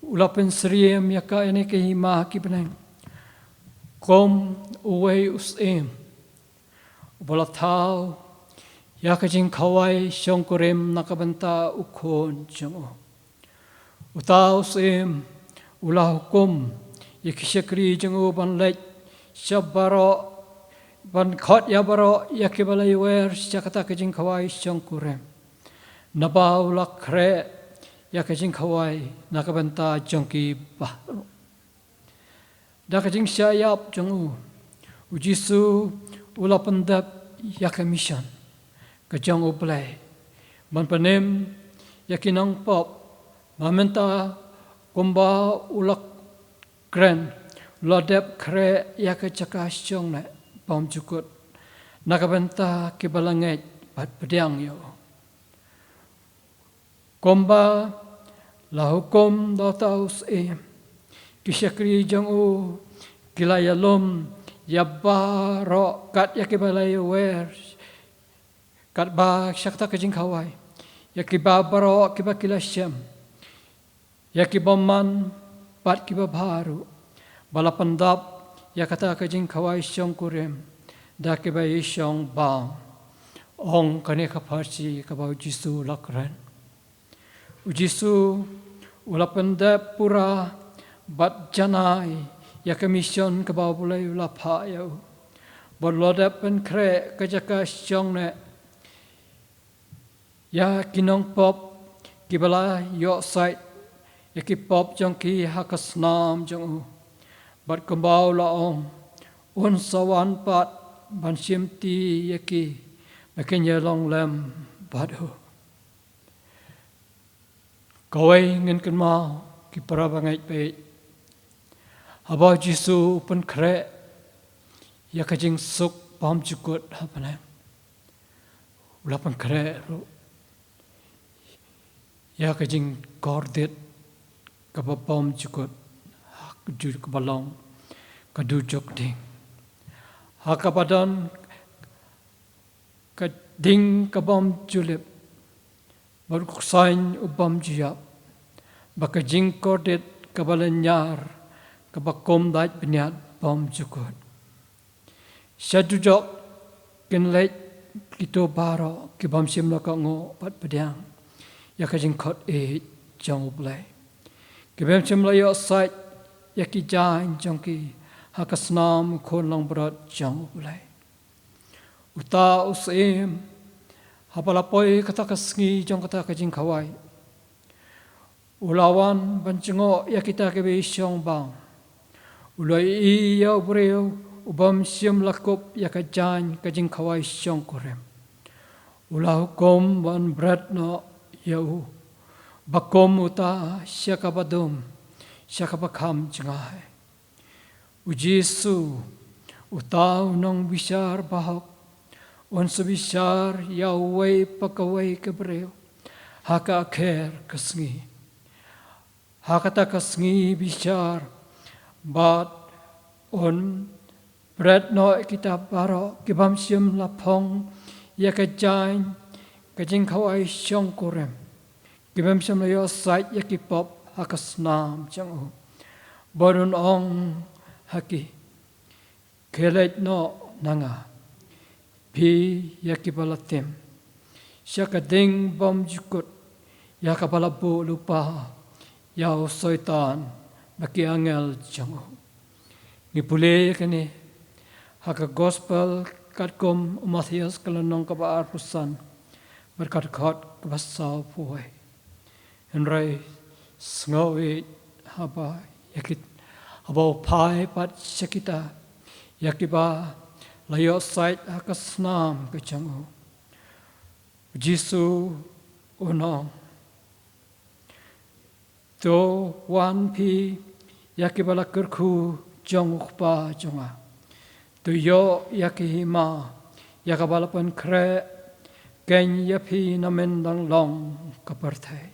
u la pynsyriem ïa kane ka hima ki bneng kum uwei u syiem uba la thaw ïa ka jingkhawai shongkurim na ka bynta u Khun jong u. Uta u syiem u la hukum ïa ki shakri jong u ban leit sha baroh, ban khot ïa baroh ïa kiba la ïawer sha kata ka jingkhawai shongkurim, naba u la khreh ïa ka jingkhawai na ka bynta jong ki baroh. Da ka jingshah ïap jong u, U Jisu u la pyndep ïa ka mission ka jong U Blei, ban pynim ïa ki nongpop. Ba mynta, kumba u la kren, u la dep khreh ïa ka jaka shongneh bymjukut na ka bynta kiba la ngeit bad pdiang ïa u. Kumba la hukum da uta u syiem, ki shakri jong u ki la ïalum ïa baroh kat ïa kiba la ïawer, katba sha kata ka jingkhawai, ïa kiba baroh kiba ki la shem, ïa ki bymman bad ki babha ruh, ba la pyndap ïa kata ka jingkhawai shongkurim da kiba ïashong bam, ong kane ka pharshi kaba u Jisu u la kren. U Jisu u la pyndep pura bad janai ïa ka mission kaba U Blei u la phah ïa u, bad u la dep pynkhreh ka jaka shong ne ïa ki nongpop kiba la ïoh sait ïa ki pop jong ki ha ka snam jong u. Bad kumba u la ong, un sa wan pat ban shimti ïa ki ba kin ïalong lem bad u. Kawei ngin kynmaw, ki para bangeit bad, haba u Jisu u pynkhreh ïa ka jingsuk bymjukut ha bneng, u la pynkhreh ruh ïa ka jingkordit kaba bymjukut ha ka ju kaba long ka dujok ding, ha kaba don ka ding ka bymjulip, bad u ksuid u bymjuïap, bad ka jingkordit kaba lynñiar kaba kum dait bniat bymjukut. Sha dujok kin leit kito baroh ki bym shym la kohnguh bad pdiang ïa ka jingkhot ïeit jong U Blei, ki bym shym la ïoh sait ïa ki jaiñ jong ki ha ka snam u Khun Langbrot jong U Blei. Uta u Syiem, haba la poi kata ka sngi jong kata ka jingkhawai, u la wan ban jngoh ïa kita kiba ïashong bam. U la ïohi ïa u briew u bym shym la kup ïa ka jaiñ ka jingkhawai shongkurim. U la hukum ban bret noh ïa u, ba kum uta sha kaba dum, sha kaba kham jngai. U Jisu, uta u nongbishar bahok, un sa bishar ïa uwei pa kawei ka briew ha ka akher ka sngi. Ha kata ka sngi bishar, bad un bret noh ïa kita baroh ki bym shym la phong ïa ka jaiñ ka jingkhawai shongkurim, ki bym shym la ïoh sait ïa ki pop ha ka snam jong u. Bad un ong ha ki, khie leit noh na nga, phi ïa kiba la tim, sha ka ding bymjukut, ïa kaba la buh lypa ïa u Soitan bad ki angel jong u. Ngi pule ïa kane ha ka Gospel katkum u Mathaios ka lynnong kaba arphew san, bad ka dkhot kaba sawphew wei. Hynrei sngew ïeit haba ïa kit, haba u phai pat sha kita ïa kiba la ïoh sait ha ka snam ka jong u. U Jisu un ong, to wan phi ïa kiba la kyrkhu jong u Kpa jong nga. To ïoh ïa ka hima ïa kaba la pynkhreh khein ïa phi na myndang long ka pyrthei.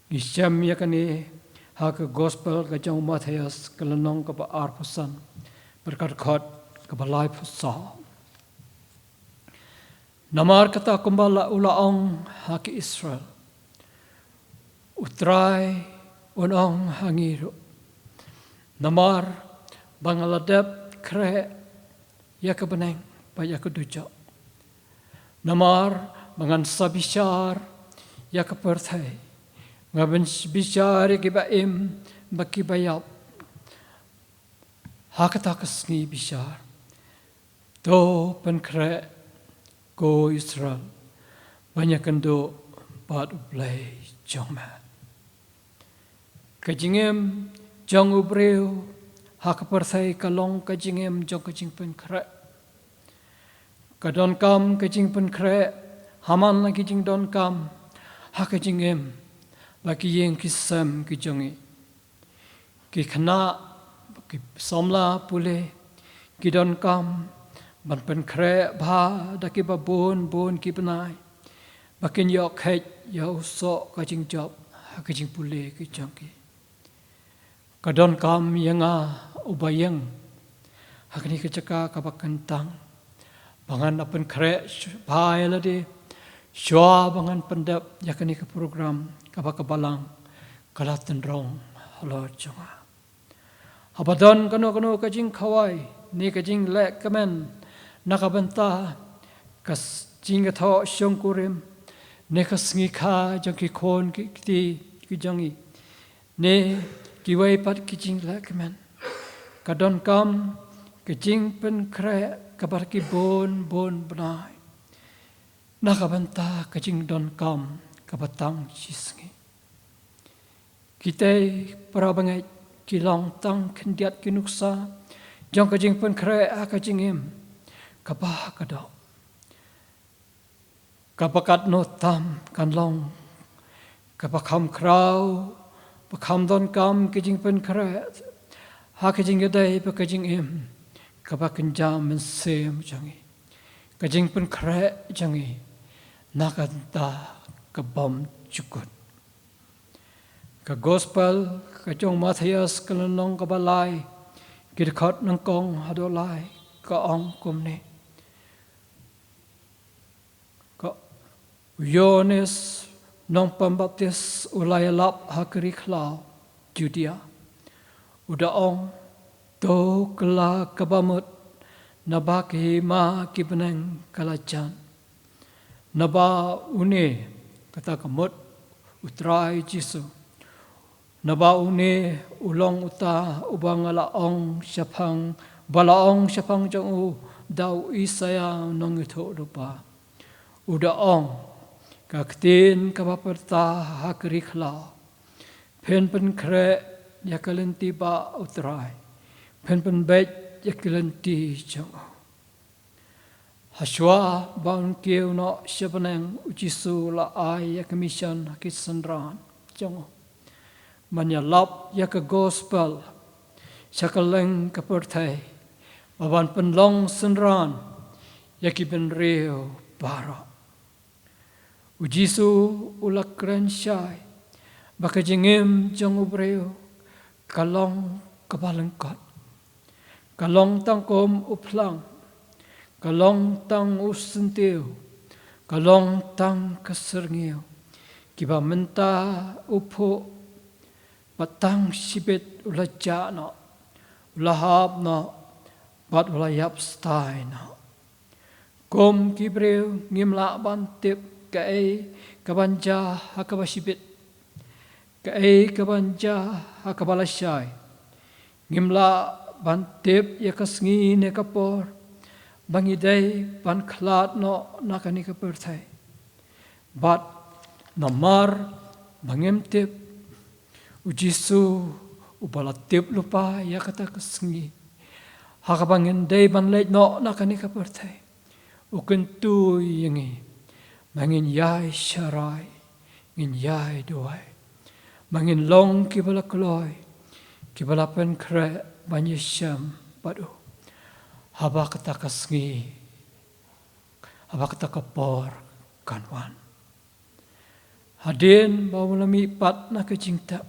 Ngi shem ïa kane ha ka Gospel ka jong u Mathaios ka lynnong kaba arphew san, bad ka dkhot kaba laiphew saw. Namar kata kumba la u la ong ha ki Israel, U Trai un ong ha ngi ruh, namar ba nga la dep khreh ïa ka bneng bad ïa ka dujok, namar ba ngan sa bishar ïa ka pyrthei, nga ban bishar ïa kiba im bad kiba ïap. Ha kata ka sngi bishar, to pynkhreh ko Israel, ban ïakynduh bad U Blei jong me. Ka jingim jong u briew ha ka pyrthei ka long ka jingim jong ka jingpynkhreh. Ka donkam ka jingpynkhreh ha man la ki jingdonkam ha ka jingim, la ki ïing ki sem ki jong ngi. Ki khynnah, ki samla pule, ki donkam ban pynkhreh bha da kiba bun bun ki bnai, ba kin ïoh kheit ïa u soh ka jingjop ha ka jingpule ka jong ki. Ka donkam ïa nga uba ïeng ha kane ka jaka kaba kyntang, ba ngan da pynkhreh bha ïa lade shuwa ba ngan pyndep ïa kane ka program kaba ka Balang ka la tynrong halor jong nga. Haba don kano kano ka jingkhawai ne ka jinglehkmen na ka bynta ka s- jingïathoh shongkurim ne ka sngikha jong ki khun ki kti ki jong ngi ne kiwei pat ki jinglehkmen, ka donkam ka jingpynkhreh kaba ki bun bun bnai na ka bynta ka jingdonkam kaba tang shisngi. Kitei para bangeit ki long tang khyndiat ki nuksa jong ka jingpynkhreh ha ka jingim kaba ka doh. Kaba katno tam kan long kaba kham khraw, ba kham donkam ka jingpynkhreh ha ka jingïadei bad ka jingim kaba kynja mynsiem jong ngi, ka jingpynkhreh jong ngi na ka bynta ka bymjukut. Ka Gospel ka jong u Mathaios ka lynnong kaba lai, ki dkhot nyngkong haduh lai, ka ong kumne. Ka u Ïoannis nongpynbaptis u la ïalap ha ka ri khlaw Judia, u da ong, to kylla kaba mut, naba ka hima ki bneng ka la jan. Naba une, kata ka mut u Trai Jisu, naba une u long uta uba nga la ong shaphang, ba la ong shaphang jong u da u Isaïah u nongïathuhlypa, u da ong, ka ktien kaba pyrta ha ka ri khlaw, phin pynkhreh ïa ka lynti ba u Trai, phin pynbeit ïa ka lynti jong u. Hashwa ba un kiew noh sha bneng, u Jisu u la ai ïa ka mission ha ki synran jong u ban ïalap ïa ka Gospel sha kylleng ka pyrthei, ba ban pynlong synran ïa ki bynriew baroh. U Jisu u la kren shai ba ka jingim jong u briew ka long kaba lyngkot, ka long tang kum u phlang, ka long tang u syntiew, ka long tang ka syrngiew, kiba mynta u phuh, bad tang shibit u la jah noh, u la hap noh, bad u la ïap stai noh. Kum ki briew ngim lah ban tip kaei kaban jia ha kaba shibit, kaei kaban jia ha kaba lashai. Ngim lah ban tip ïa ka sngi ne ka por ba ngi dei ban khlad noh na kane ka pyrthei. Bad namar ba ngim tip, u Jisu uba la tip lypa ïa kata ka sngi ha kaba ngin dei ban leit noh na kane ka pyrthei, u kyntu ïa ngi ba ngin ïai sharai, ngin ïai duwai, ba ngin long kiba la kloi, kiba la pynkhreh ban ïashem bad u haba kata ka sngi, haba kata ka por kan wan. Hadien ba u la mih pat na ka jingtep,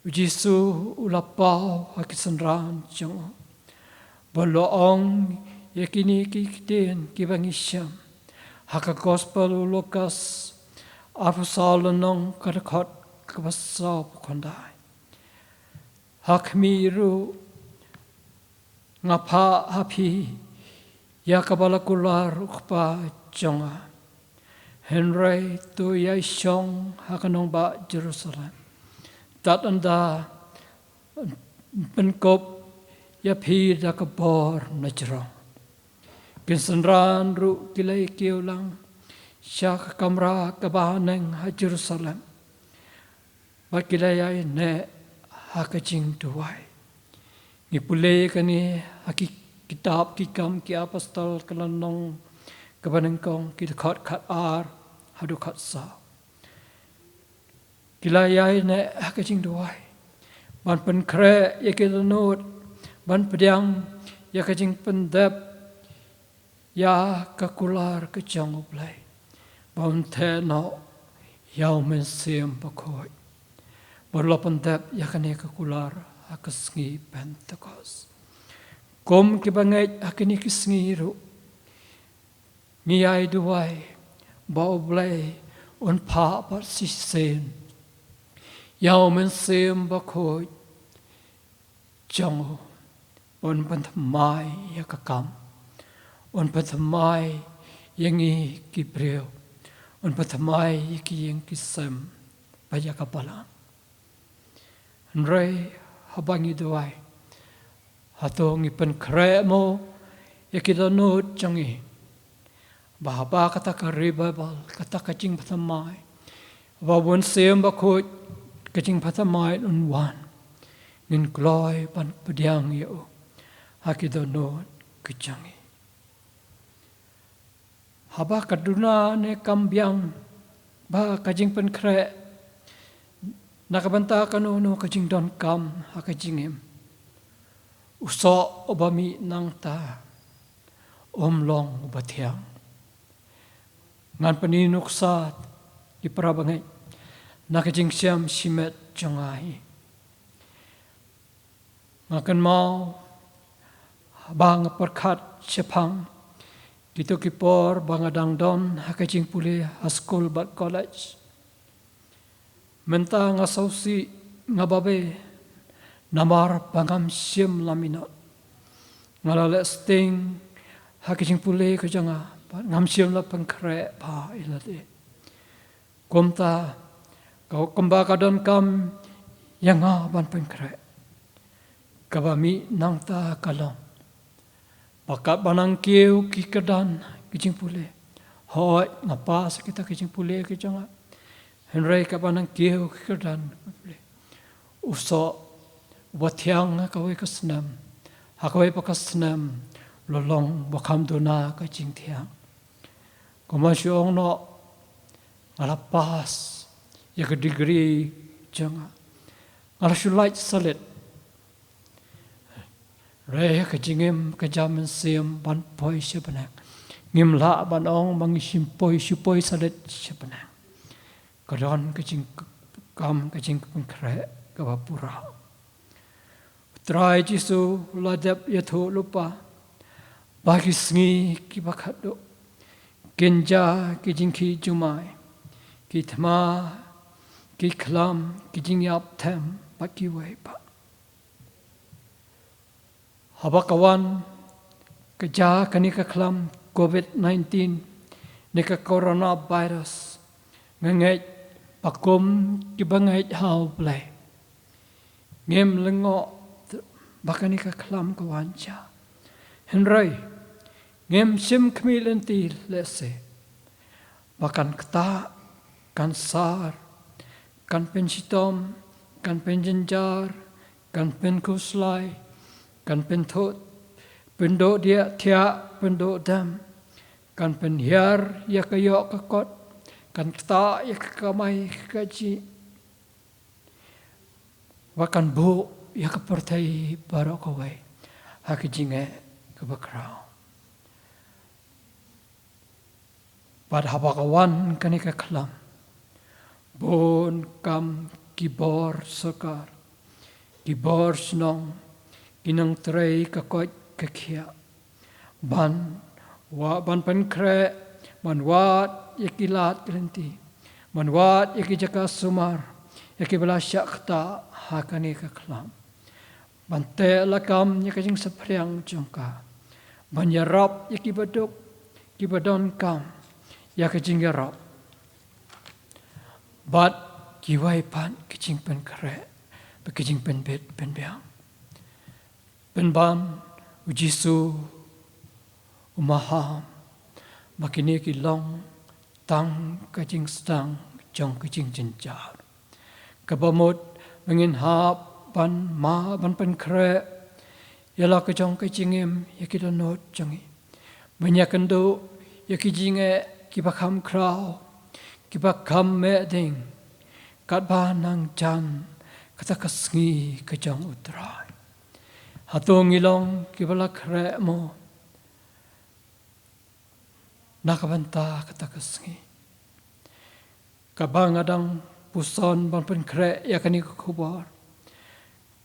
u Jisu u la paw ha ki synran jong u, bad u la ong ïa kine ki ktien kiba ngi shem ha ka Gospel u Lukas, arphew saw lynnong, ka dkhot kaba sawphew khyndai. Ha khmih ruh nga phah ha phi ïa kaba la kular u Kpa jong nga. Hynrei to ïai shong ha ka nongbah Jerusalem, tad ynda pynkup ïa phi da ka bor na jrong. Ki synran ruh ki la ïa kiew lang sha ka kamra kaba haneng ha Jerusalem, bad ki la ïaineh ha ka jingduwai. Ngi pule kane ha ki kitab Ki Kam ki Apostol, ka lynnong kaba nyngkong, ki dkhot khatar haduh khatsaw. Ki la ïaineh ha ka jingduwai ban pynkhreh ïa ki dohnud, ban pdiang ïa ka jingpyndep ïa ka kular ka jong U Blei, ba un theh noh ïa U Mynsiem Bakhuid. Bad u la pyndep ïa kane ka kular ha ka sngi Pentekost. Kum kiba ngeit ha kine ki sngi ruh, ngi ïai duwai ba U Blei un phah pat shisien ïa U Mynsiem Bakhuid jong u, un pynthymmai ïa ka kam, un pynthymmai ïa ngi ki briew, un pynthymmai ïa ki ïing ki sem, bad ïa ka balang. Hynrei haba ngi duwai, hato ngi pynkhreh mo ïa ki dohnud jong ngi, ba haba kata ka revival, kata ka jingpynthymmai, ba u Mynsiem Bakhuid, ka jingpynthymmai un wan, ngin kloi ban pdiang ïa u ha ki dohnud ki jong ngi? Haba ka duna ne kam biang ba ka jingpynkhreh na ka bynta kano kano ka jingdonkam ha ka jingim, u soh uba mih nangta um long uba thiang. Ngan pyni nuksa, ki para bangeit, na ka jingshem shimet jong nga hi. Nga kynmaw ba nga pyrkhat shaphang kito ki por ba nga dang don ha ka jingpule ha skul bad college. Mynta nga sngewsih, nga babe, namar ba ngam shym la minot. Nga la leh sting ha ka jingpule ka jong nga, bad ngam shym la pynkhreh bha ïa lade. Kumta, ka, kumba ka donkam ïa nga ban pynkhreh, kaba mih nangta ka long ba katba nang kiew ki kyrdan ki jingpule, hooid, nga pass kita ki jingpule ki jong nga. Hynrei katba nang kiew ki kyrdan ki pule, u soh uba thiang ha kawei ka snem, ha kawei pat ka snem, u la long ba kham duna ka jingthiang. Kumba shu ong noh, nga la pass ïa ka degree jong nga, nga la shu lait salit. Hynrei ha ka jingim ka jam mynsiem ban poi sha bneng, ngim lah ban ong ba ngi shim poi, shu poi salit sha bneng. Ka don ka jingkam, ka jingpynkhreh kaba pura. U Trai Jisu u la dep ïathuh lypa ba ki sngi kiba khatduh kin jia ki jingkhih jumai, ki thma, ki khlam, ki jingïap them bad kiwei pat. Haba ka wan, ka jia kane ka khlam covid nineteen, ne ka coronavirus, nga ngeit ba kum kiba ngeit ha U Blei, ngim lyngngoh ba kane ka khlam ka wan jia. Hynrei ngim shim khmih lynti lehse ba kan ktah, kan sar, kan pynshitom, kan pynjynjar, kan pynkhuslai, kan pynthuh, pynduh diah thiah, pynduh dem, kan pynhiar ïa ka ïoh ka kot, kan ktah ïa ka kamai ka kajih, bad kan buh ïa ka pyrthei baroh kawei ha ka jingeh kaba khraw. Bad haba ka wan kane ka khlam, bun kam ki bor sorkar, ki bor shnong, ki nongtrei ka koit ka khiah, ban wa-, ban pynkhreh, ban wad ïa ki lad ki lynti, ban wad ïa ki jaka sumar ïa kiba la shah ktah ha kane ka khlam, ban teh lakam ïa ka jingsaphriang jong ka, ban ïarap ïa kiba duk, kiba donkam ïa ka jingïarap, bad kiwei pat ki jingpynkhreh bad ki jingpynbit pynbiang. Pynban, U Jisu u maham ba kine ki long tang ka jingsdang jong ka jingjynjar, kaba mut ba ngin hap ban ma-, ban pynkhreh ïa la ka jong ka jingim ïa ki dohnud jong ngi, ban ïakynduh ïa ki jingeh kiba kham khraw, kiba kham meh ding, katba nang jan kata ka sngi ka jong U Trai. Hato ngi long kiba la khreh mo na ka bynta kata ka sngi? Kaba nga dang puson ban pynkhreh ïa kane ka khubor,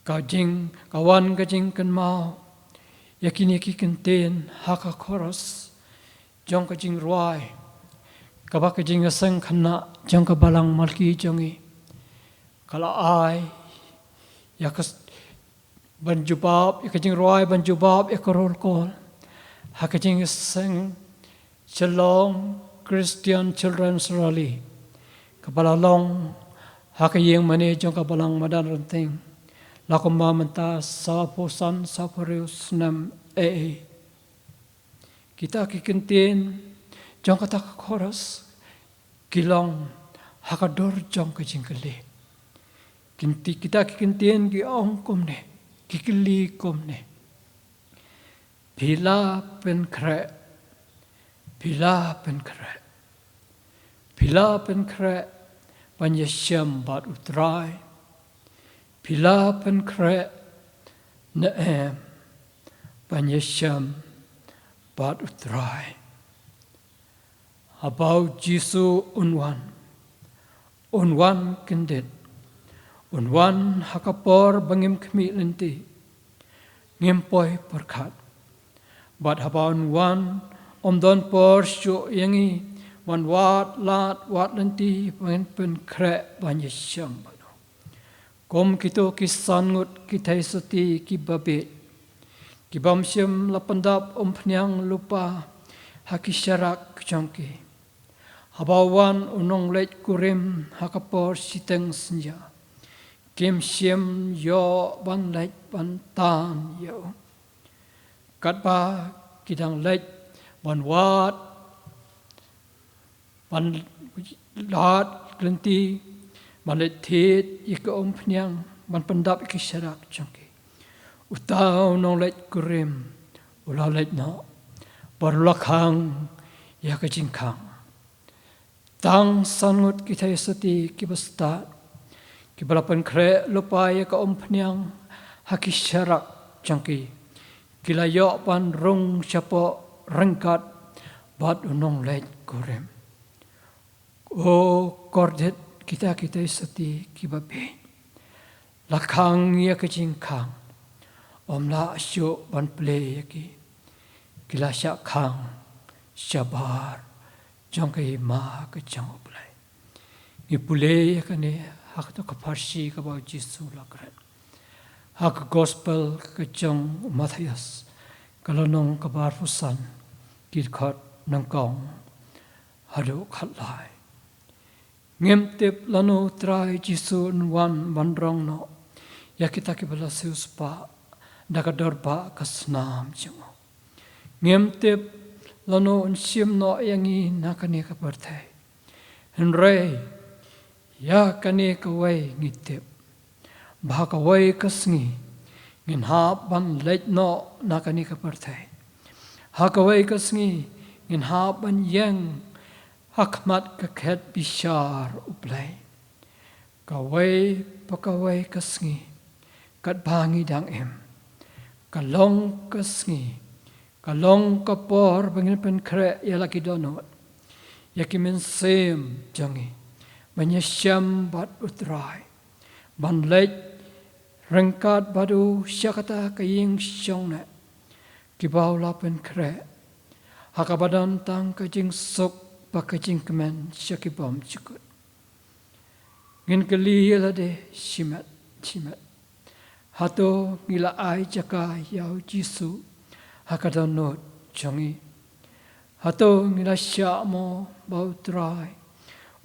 ka jing, ka wan ka jingkynmaw ïa kine ki kyntien ha ka chorus jong ka jingrwai, kaba ka jingïaseng khynnah jong ka balang Malki jong ngi ka la ai ïa ka s-, ban jubab ïa ka jingrwai, ban jubab ïa ka roll call ha ka jingïaseng Shillong Christian Children's Rally, kaba la long ha ka ïing mane jong ka Balang Madan Rynteng, la kumba mynta sawphew san sawphew hynriew snem A A. Kita ki kyntien jong kata ka chorus ki long ha ka dur jong ka jingkylli. Kynti, kita ki kyntien ki ong kumne, ki kylli kumne: Phi la pynkhreh, phi la pynkhreh, phi la pynkhreh ban ïashem bad U Trai? Phi la pynkhreh ne em ban ïashem bad U Trai? Haba U Jisu un wan, un wan kyndit, un wan ha ka por ba ngim khmih lynti, ngim poi pyrkhat. Bad haba un wan, ym don por shuh ïa ngi ban wad lad wad lynti ban pynkhreh ban ïashem bad u. Kum kito ki san ngut ki theisotti kiba bieit, ki bym shym la pyndap umphniang lypa ha ki sharak jong ki, haba wan u nongleit kurim ha ka por shiteng synñia, kim shym ïoh ban leit ban tan ïa u. Katba ki dang leit ban wad, ban lad lynti, ban leit thied ïa ka umphniang, ban pyndap ïa ki sharak jong ki, uta u nongleit kurim u la leit noh bad u la khang ïa ka jingkhang. Tang san ngut ki theisotti kiba stad, kiba la pynkhreh lypa ïa ka umphniang ha ki sharak jong ki, ki la ïoh ban rung shapoh ryngkat bad u nongleit kurim. O kordit kita ki theisotti kiba bieit, la khang ïa ka jingkhang, ym lah shuh ban plie ïa ki, ki la shah khang shabar jong ka hima ka jong U Blei. Ngi pule ïa kane ha kato ka pharshi kaba U Jisu u la kren ha ka Gospel ka jong u Mathaios, ka lynnong kaba arphew san, ki dkhot nyngkong haduh khatlai. Ngim tip lano U Trai Jisu un wan ban rong noh ïa kita kiba la siewspah da ka dur ba ka snam jong u. Ngim tip lano un shim noh ïa ngi na kane ka pyrthei. Hynrei ïa kane kawei ngi tip, ba ha kawei ka sngi ngin hap ban leit noh na kane ka pyrthei. Ha kawei ka sngi ngin hap ban ïeng ha khmat ka khet bishar U Blei. Kawei pa kawei ka sngi, katba ngi dang im, ka long ka sngi, ka long ka por ba ngin pynkhreh ïa la ki dohnud, ïa ki mynsiem jong ngi, ban ïashem bad U Trai, ban leit ryngkat bad u sha kata ka ïing shongneh, kiba u la pynkhreh ha kaba don tang ka jingsuk bad ka jingkmen sha ki bymjukut. Ngin kylli ïa lade shimet shimet, hato ngi la ai jaka ïa U Jisu ha ka dohnud jong ngi? Hato ngi la shah mo ba U Trai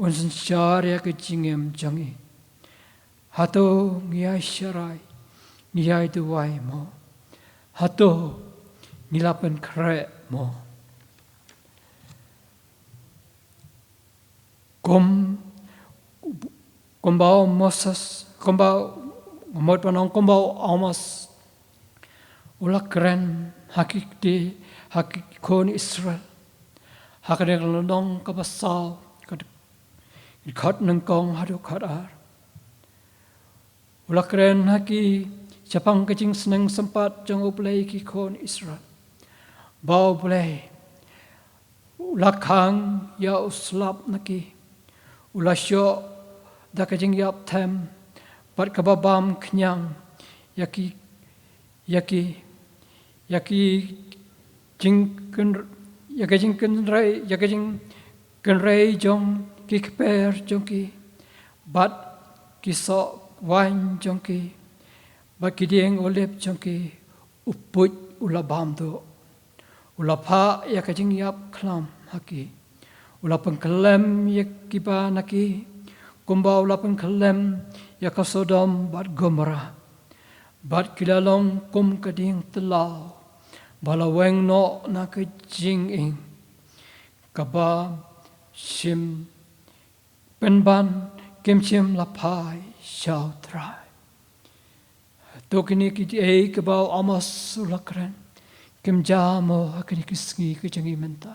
un synshar ïa ka jingim jong ngi? Hato ngi ïai sharai, ngi ïai duwai mo? Hato ngi la pynkhreh mo? Kum, kumba u Moses, kumba u, mut ban ong kumba u Amos u la kren ha ki kti, ha ki khun Israel, ha kane ka lynnong kaba saw, ka dkhot nyngkong haduh dkhot ar. U la kren ha ki shaphang ka jingsneng sympat jong U Blei ki khun Israel, ba U Blei u la khang ïa u slap na ki, u la shoh da ka jingïap them bad kaba bam khñiang ïa ki, ïa ki, ïa ki jingkyn, ïa ka jingkynrei, ïa ka jingkynrei jong ki kper jong ki, bad ki soh waiñ jong ki, Bad ki dieng olib jong ki u puit u la bam duh. U la phah ïa ka jingïap khlam ha ki. U la pynkhyllem ïa kiba na ki kumba u la pynkhyllem ïa ka Sodom bad Gomorrah. Bad ki la long kum ka dieng tlaw ba la weng noh na ka jingïing, kaba shim pynban kim shym la phai sha U Trai. To kine kiei kiba u Amos u la kren kim jia mo ha kine ki sngi ki jong ngi mynta.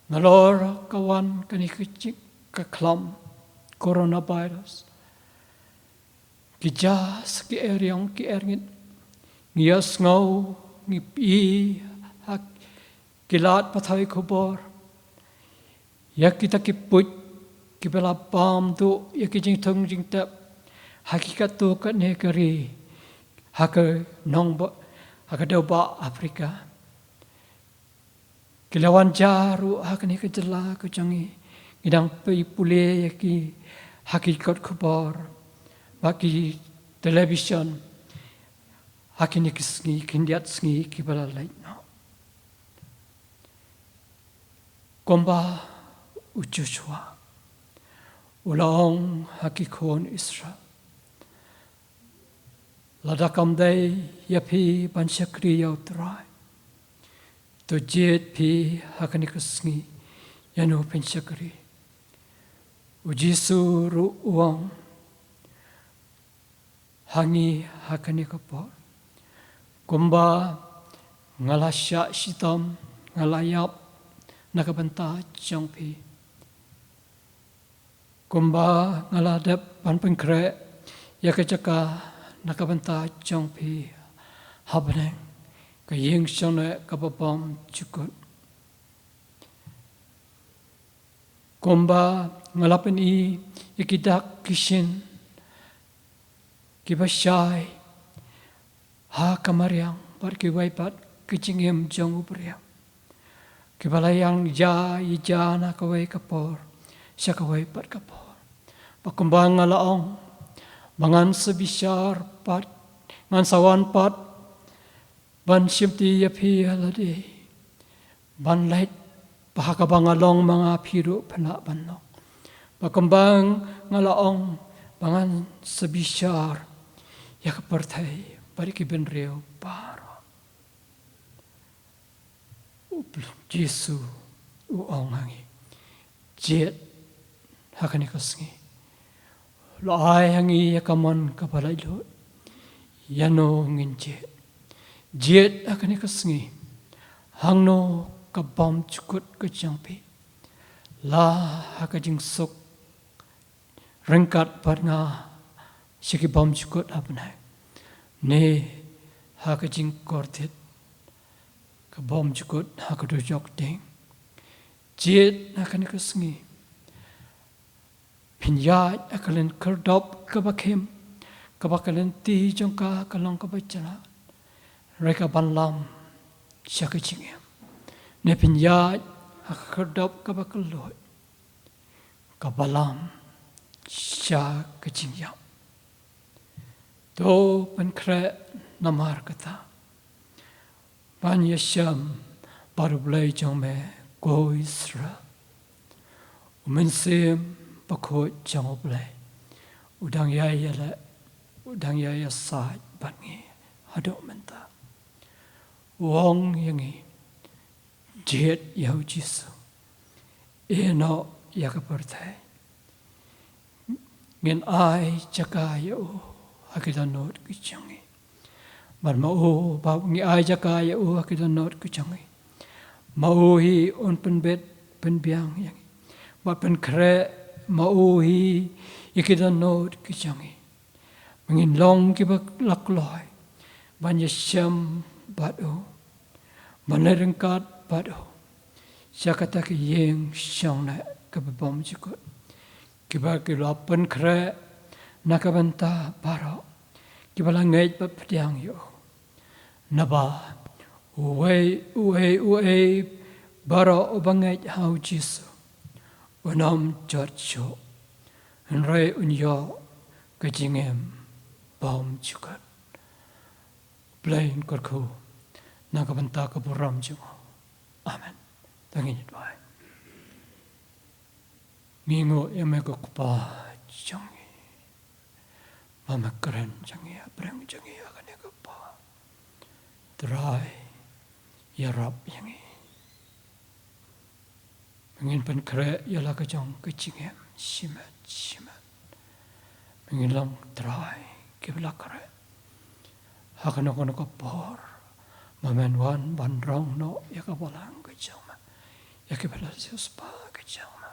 Nalor ka wan kane ka jing ka khlam coronavirus, ki jia sa ki eriong ki erngit. Ngi ïa sngew, ngi ïohi ha ki lad pathai khubor ïa kita ki puit kiba la bam duh ïa ki jingthung jingtep ha ki katto katne ka ri ha ka nongbah, ha ka dewbah Africa. Ki la wan jia ruh ha kane ka jylla ka jong ngi. Ngi dang pule ïa ki ha ki kot khubor bad ki television ha kine ki sngi, khyndiat sngi kiba la leit noh. Kumba u Joshua u la ong ha ki khun Israel, lada kam dei ïa phi ban shakri ïa U Trai, to jied phi ha kane ka sngi ïano phin shakri. U Jisu ruh u ong ha ngi ha kane ka por, kumba nga la shah shitom, nga la ïap na ka bynta jong phi, kumba nga la dep ban pynkhreh ïa ka jaka na ka bynta jong phi ha bneng, ka ïing shongneh kaba bymjukut. Kumba nga la pyni ïa ki dak ki shin kiba shai ha ka mariang bad kiwei pat ki jingim jong u briew, kiba la ïeng ïa ïa na kawei ka por sha kawei pat ka por. Bad kumba nga la ong ba ngan sa bishar pat, ngan sa wan pat ban shimti ïa phi ha lade, ban leit ba ha kaba nga long ma nga phi ruh phin lah ban long. Bad kumba nga la ong ba ngan sa bishar ïa ka pyrthei bad ïa ki bynriew baroh. U Jisu u ong ha ngi, jied ha kane ka sngi. La ai ha ngi ïa ka mon kaba laitluid, ïano ngin jied. Jied ha kane ka sngi, hangno ka bymjukut ka jong phi. La ha ka jingsuk ryngkat bad nga sha ki bymjukut ha bneng, ne ha ka jingkordit ka bymjukut ha ka dujok ding. Jied ha kane ka sngi, phin ïaid ha ka lyngkhyrdop kaba khim, kaba ka lynti jong ka ka long kaba jngai, hynrei kaban lam sha ka jingim, ne phin ïaid ha ka khyrdop kaba kylluid, kaba lam sha ka jingïap. To pynkhreh namar kata, ban ïashem bad U Blei jong me ko Israel. U Mynsiem Bakhuid jong U Blei u dang ïai ïaleh, u dang ïai ïasaid bad ngi haduh mynta. U ong ïa ngi, jied ïa U Jisu, ïehnoh ïa ka pyrthei. Ngin ai jaka ïa u ha ki dohnud ki jong ngi. Bad ma u, ba ngi ai jaka ïa u ha ki dohnud ki jong ngi, ma u hi un pynbit pynbiang ïa ngi, bad pynkhreh ma u hi ïa ki dohnud ki jong ngi. Ba ngin long kiba la kloi ban ïashem bad u, ban leit ryngkat bad u sha kata ka ïing shongneh kaba bymjukut. Kiba ki la pynkhreh na ka bynta baroh kiba la ngeit bad pdiang ïa u. Naba uwei uwei uwei baroh uba ngeit ha U Jisu un ym jot shuh, hynrei un ïoh ka jingim bymjukut. Blei un kyrkhu na ka bynta ka burom jong u. Amen. To ngin ïa duwai. Ngi nguh ïa me ko Kpa jong ngi, ba me kren jong ngi, hapdeng jong ngi ha kane ka por. Trai, ïarap ïa ngi. Ngin pynkhreh ïa la ka jong ka jingim shimet shimet. Ngin long trai kiba la khreh ha kano kano ka por ba men wan ban rong noh ïa ka balang ka jong me, ïa kiba la siewspah ka jong me.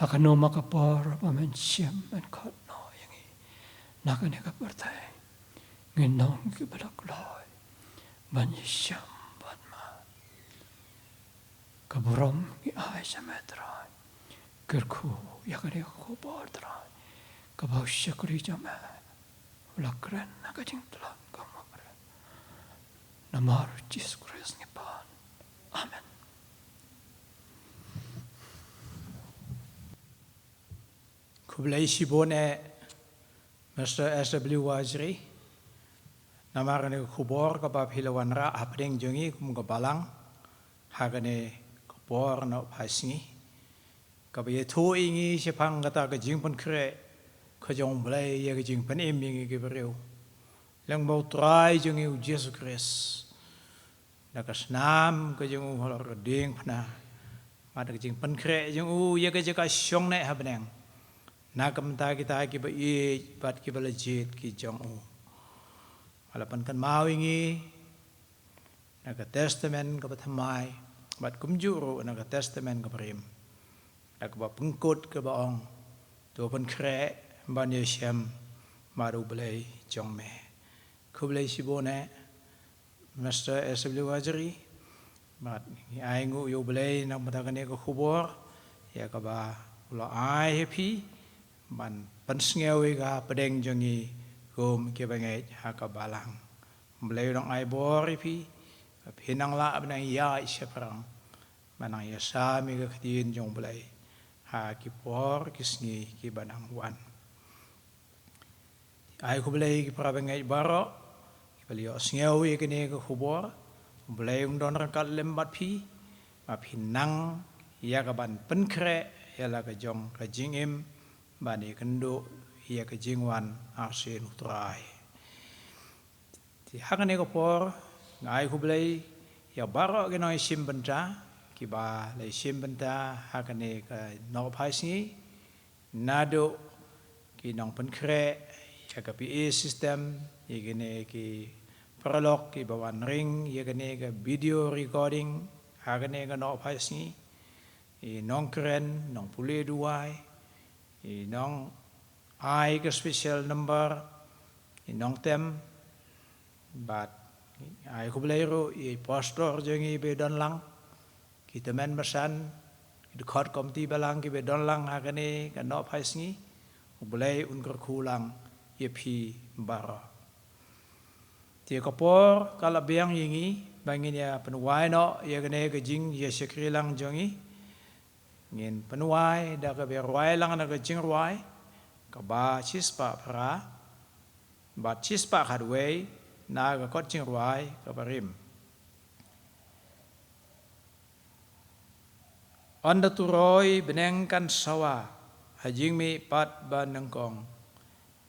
Ha kano ma ka por ba men shim men khot noh ïa ngi na kane ka pyrthei, ngin long kiba la kloi ban ïashem bad me. Ka burom ngi ai sha me Trai. Kyrkhu ïa kane ka khubor Trai, kaba u shakri jong me u la kren ha ka jingtlot kaba kren. Namar Jisu Khrist ngi pan. Amen. Khublei shibun eh Mister S W Waziri, namar kane ka khubor kaba phi la wanrah hapdeng jong ngi kum ka balang ha kane ka por nohphai sngi, kaba ïathuh ïa ngi shaphang kata ka jingpynkhreh ka jong u Blei ïa ka jingpynim ïa ngi ki briew lyngba u Trai jong ngi u Jisu Khrist. Da ka snam ka jong u halor ka diengphna, bad da ka jingpynkhreh jong u ïa ka jaka shong neh ha bneng, na ka bynta kita kiba ïeit bad kiba la jied ki jong u. Ba la pynkynmaw ïa ngi na ka Testament kaba thymmai, bad kumjuh ruh na ka Testament kaba rim, da kaba pynkut kaba ong, to pynkhreh ban ïashem bad u Blei jong me. Khublei shibun eh Mister S W Waziri, bad ngi ai nguh ïa u Blei na ka bynta kane ka khubor ïa kaba u la ai ha phi ban pynsngew ïa ka hapdeng jong ngi kum kiba ngeit ha ka balang. U Blei u nang ai bor ïa phi, ba phin nang lah ban nang ïaid shaphrang, ban nang ïasam ïa ka ktien jong u Blei ha ki por ki sngi kiba nang wan. Ai khublei ïa ki para bangeit baroh kiba la ïohsngew ïa kane ka khubor. U Blei un don ryngkat lem bad phi, ba phin nang ïa kaban pynkhreh ïa la ka jong ka jingim ban ïakynduh ïa ka jingwan arsien u Trai. Te ha kane ka por nga ai khublei ïa baroh ki nongïashim bynta kiba la ïashim bynta ha kane ka nohphai sngi, naduh ki nongpynkhreh ïa ka P A system, ïa kine ki paralok kiba wan ring ïa kane ka video recording ha kane ka nohphai sngi, i nongkren, nongpule duwai, i nongai ka special number, i nongtem, bad ai khublei ruh ïa i pastor jong ngi ba don lang, ki tymmen basan, ki dkhot komiti balang kiba don lang ha kane ka nohphai sngi. U Blei un kyrkhu lang ïa phi baroh. Te ka por ka la biang ïa ngi ba ngin ïa pynwai noh ïa kane ka jingïashakri lang jong ngi. Ngin pynwai da kaba rwai lang na ka jingrwai kaba shispah phra bad shispah khatwei na ka kot jingrwai kaba rim. Ynda turoi bneng kan sawa ha jingmihpat ba nyngkong,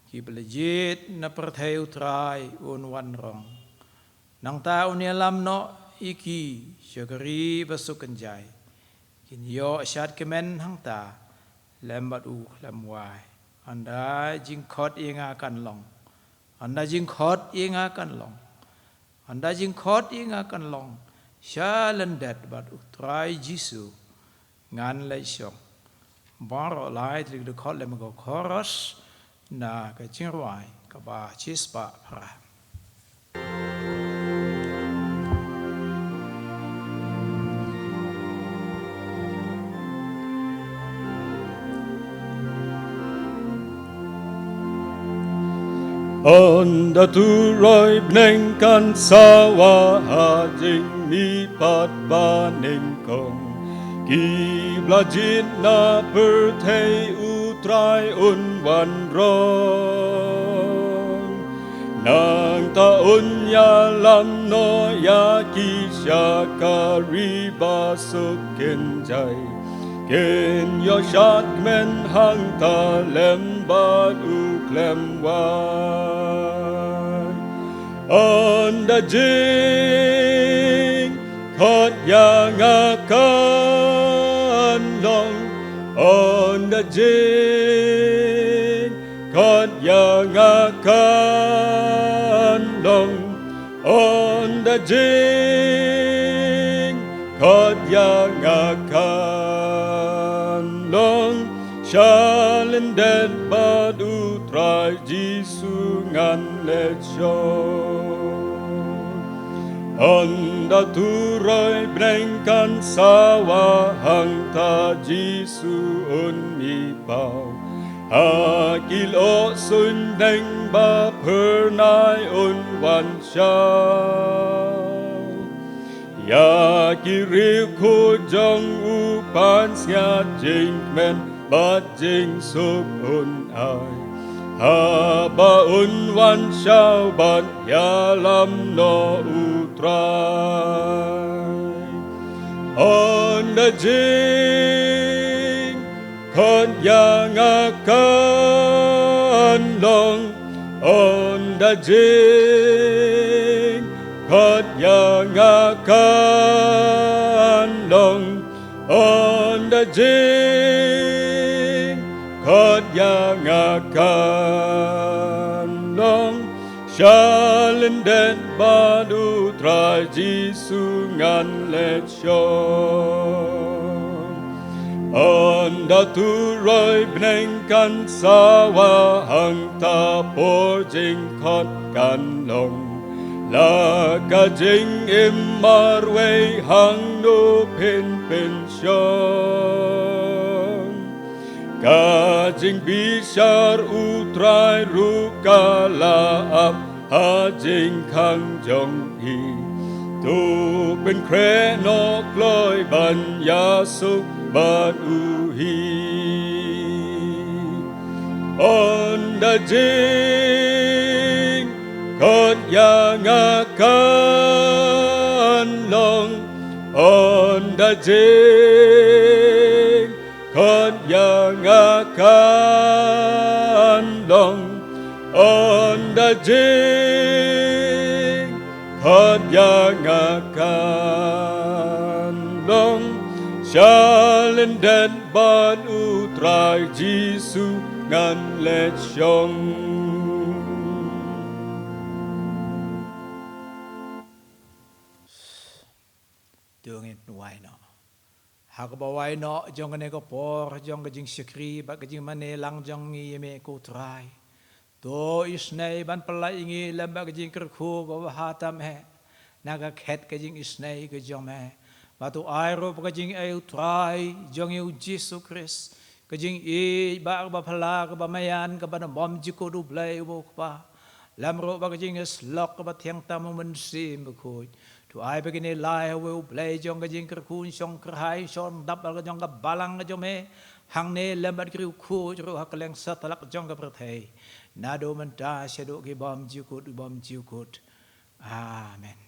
kiba la jied na pyrthei u Trai un wan rong. Nangta un ïalam noh ïa ki sha ka ri ba suk kynjai. Kin ïoh shad kmen hangta lem bad u khlem wai. Ynda jingkhot ïa nga kan long, ynda jingkhot ïa nga kan long, ynda jingkhot ïa nga kan long sha lyndet bad u Trai Jisu, ngan leit shong. Baroh lai te ki dkhot lem ka chorus na ka jingrwai kaba shispah phra. Ynda turoi bneng kan sawa ha jingmihpat ba nyngkong, kiba la jied na pyrthei u Trai un wan rong. Nangta un ïalam noh ïa ki sha ka ri ba suk kin jai, kin ïoh shad kmen hangta lem bad u khlem wai. Ynda jingkhot ïa nga kan long, ynda jingkhot ïa nga kan long, ynda jingkhot ïa nga kan long, sha lyndet bad u Trai Jisu ngan leit shong. Ynda turoi bneng kan sawa hangta Jisu un mih paw ha ki lyoh suiñ bneng ba phyrnai un wan shaw. Ïa ki riewkhuid jong u pansngiat jingkmen bad jingsuk un ai, haba un wan shaw bad ïalam noh u Trai. Ynda jingkhot ïa nga kan long, ynda jingkhot ïa nga kan long, ynda jingkhot ïa nga kan long, sha lyndet bad u Trai Jisu ngan leit shong. Ynda turoi bneng kan sawa hangta por jingkhot kan long, la ka jingim marwei hangno phin pynshong? Ka jingbishar u Trai ruh ka la ap ha jingkhang jong i. To pynkhreh noh kloi ban ïasuk bad u hi. Ynda jingkhot ïa nga kan long, ynda jingkhot ïa nga kan long, ynda jingkhot ïa nga kan long, sha lyndet bad u Trai Jisu ngan leit shong. To ngin wai noh. Ha kaba wai noh jong kane ka por jong ka jingshakri bad ka jingmane lang jong ngi ïa me ko Trai, to isynei ban pyllait ïa ngi lem bad ka jingkyrkhu kaba bha tam eh na ka khet ka jingisynei ka jong me. Bad to ai ruh ba ka jingïeit u Trai jong ngi u Jisu Khrist, ka jingïeit ba, kaba phylla, kaba maïan, kaba na bymjukut u Blei uba u Kpa, lem ruh bad ka jingïasyllok kaba thiang tam u Mynsiem Bakhuid, to ai ba kine lai ha uwei u Blei jong ka jingkyrkhu, shong kyrhai, shong dap bad ka jong ka balang ka jong me hangne lem bad ki riewkhuid ruh ha kylleng satlak jong ka pyrthei, naduh mynta shaduh ki bymjukut ki bymjukut. Amen.